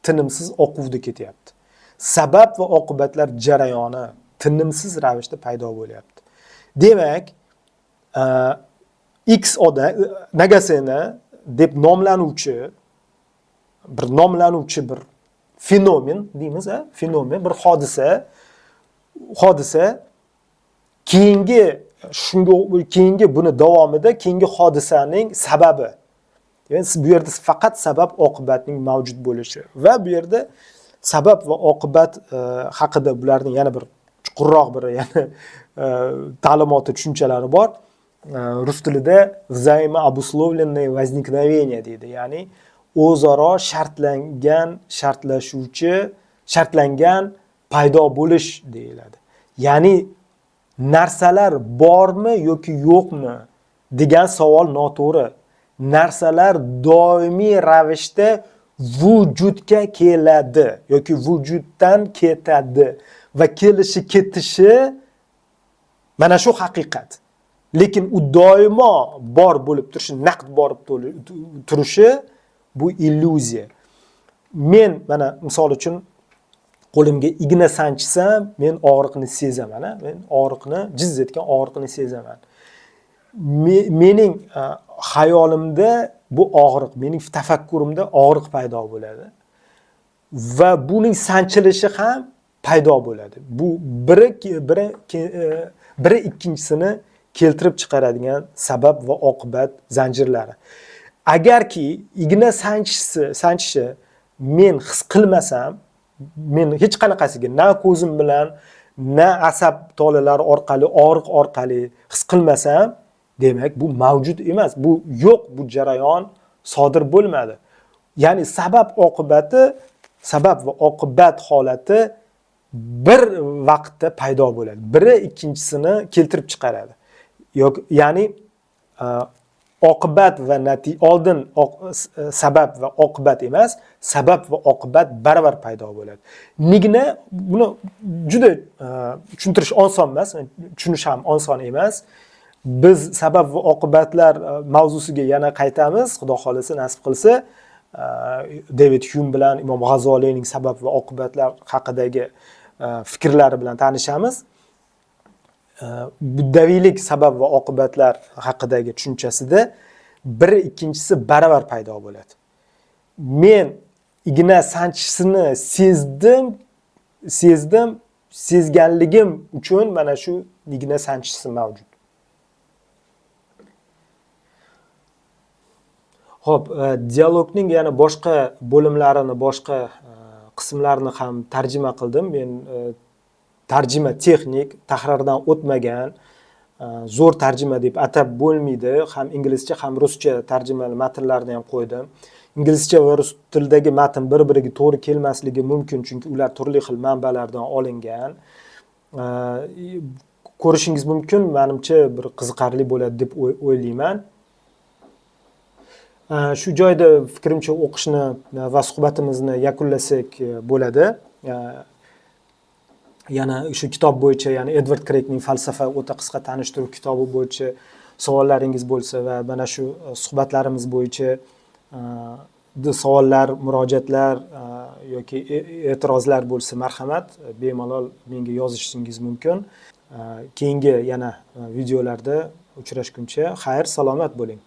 tinimsiz oquvda ketyapti. Sabab va oqibatlar jarayoni tinimsiz ravishda paydo bo'lyapti. Demak, X odam, Nagasena deb nomlanuvchi bir fenomen deymiz, a? Fenomen, bir hodisa keyingi shunga keyingi buni davomida keyingi hodisaning sababi. Ya'ni bu yerda faqat sabab oqibatning mavjud bo'lishi va bu yerda sabab va oqibat haqida bularning yana bir chuqurroq bir yana ta'limoti, tushunchalari bor. Rus tilida взаимообусловленное возникновение deydi. Ya'ni o'zaro shartlangan, shartlashuvchi, shartlangan paydo bo'lish deyiladi. Ya'ni narsalar bormi yoki yo'qmi degan savol noto'g'ri. Narsalar doimiy ravishda vujudga keladi yoki vujuddan ketadi va kelishi, ketishi mana shu haqiqat. Lekin u doimo bor bo'lib turishi, naqd borib turishi bu illyuziya. Men mana misol uchun qo'limga igna sanchsam, men og'riqni sezaman, a? Men og'riqni, jiz etgan og'riqni sezaman. Mening xayolimda bu og'riq, mening tafakkurimda og'riq paydo bo'ladi va buning sanchilishi ham paydo bo'ladi. Bu biri ikkinchisini keltirib chiqaradigan sabab va oqibat zanjirlari. Agarki igna sanchishi men his qilmasam, men hech qanaqasiga na ko'zim bilan, na asab tolalari orqali, og'riq orqali his qilmasam, demak bu mavjud emas, bu yo'q, bu jarayon sodir bo'lmadi. Ya'ni sabab oqibati, sabab va oqibat holati bir vaqtda paydo bo'ladi. Biri ikkinchisini keltirib chiqaradi. Yo'q, ya'ni oqibat va oldin sabab va oqibat emas, sabab va oqibat baravar paydo bo'ladi. Nigina buni juda tushuntirish oson emas, tushunish ham oson emas. Biz sabab va oqibatlar mavzusiga yana qaytamiz, Xudo xolasa, nasib qilsa. David Hume bilan Imom G'azoliyning sabab va oqibatlar haqidagi fikrlari bilan tanishamiz. Buddaviylik sabab va oqibatlar haqidagi tushunchasida biri ikkinchisi baravar paydo bo'ladi. Men igna sanchisini sezdim, sezganligim uchun mana shu igna sanchisi mavjud. Xo'p, dialogning yana boshqa bo'limlarini, boshqa qismlarini ham tarjima qildim. Men tarjima texnik, tahrirdan o'tmagan, zo'r tarjima deb atab bo'lmaydi. Ham inglizcha, ham ruscha tarjimali matnlarni ham qo'ydim. Inglizcha va rus tilidagi matn bir-biriga to'g'ri kelmasligi mumkin, chunki ular turli xil manbalardan olingan. Ko'rishingiz mumkin, menimcha bir qiziqarli bo'ladi deb o'ylayman. Shu joyda fikrimcha o'qishni va suhbatimizni yakunlasak bo'ladi. Yana shu kitob bo'yicha, ya'ni Edvard Kreykning falsafa o'ta qisqa tanishtiruv kitobi bo'yicha savollaringiz bo'lsa va mana shu suhbatlarimiz bo'yicha savollar, murojaatlar yoki e'tirozlar bo'lsa, marhamat, bemalol menga yozishingiz mumkin. Keyingi yana videolarda uchrashguncha xayr, salomat bo'ling.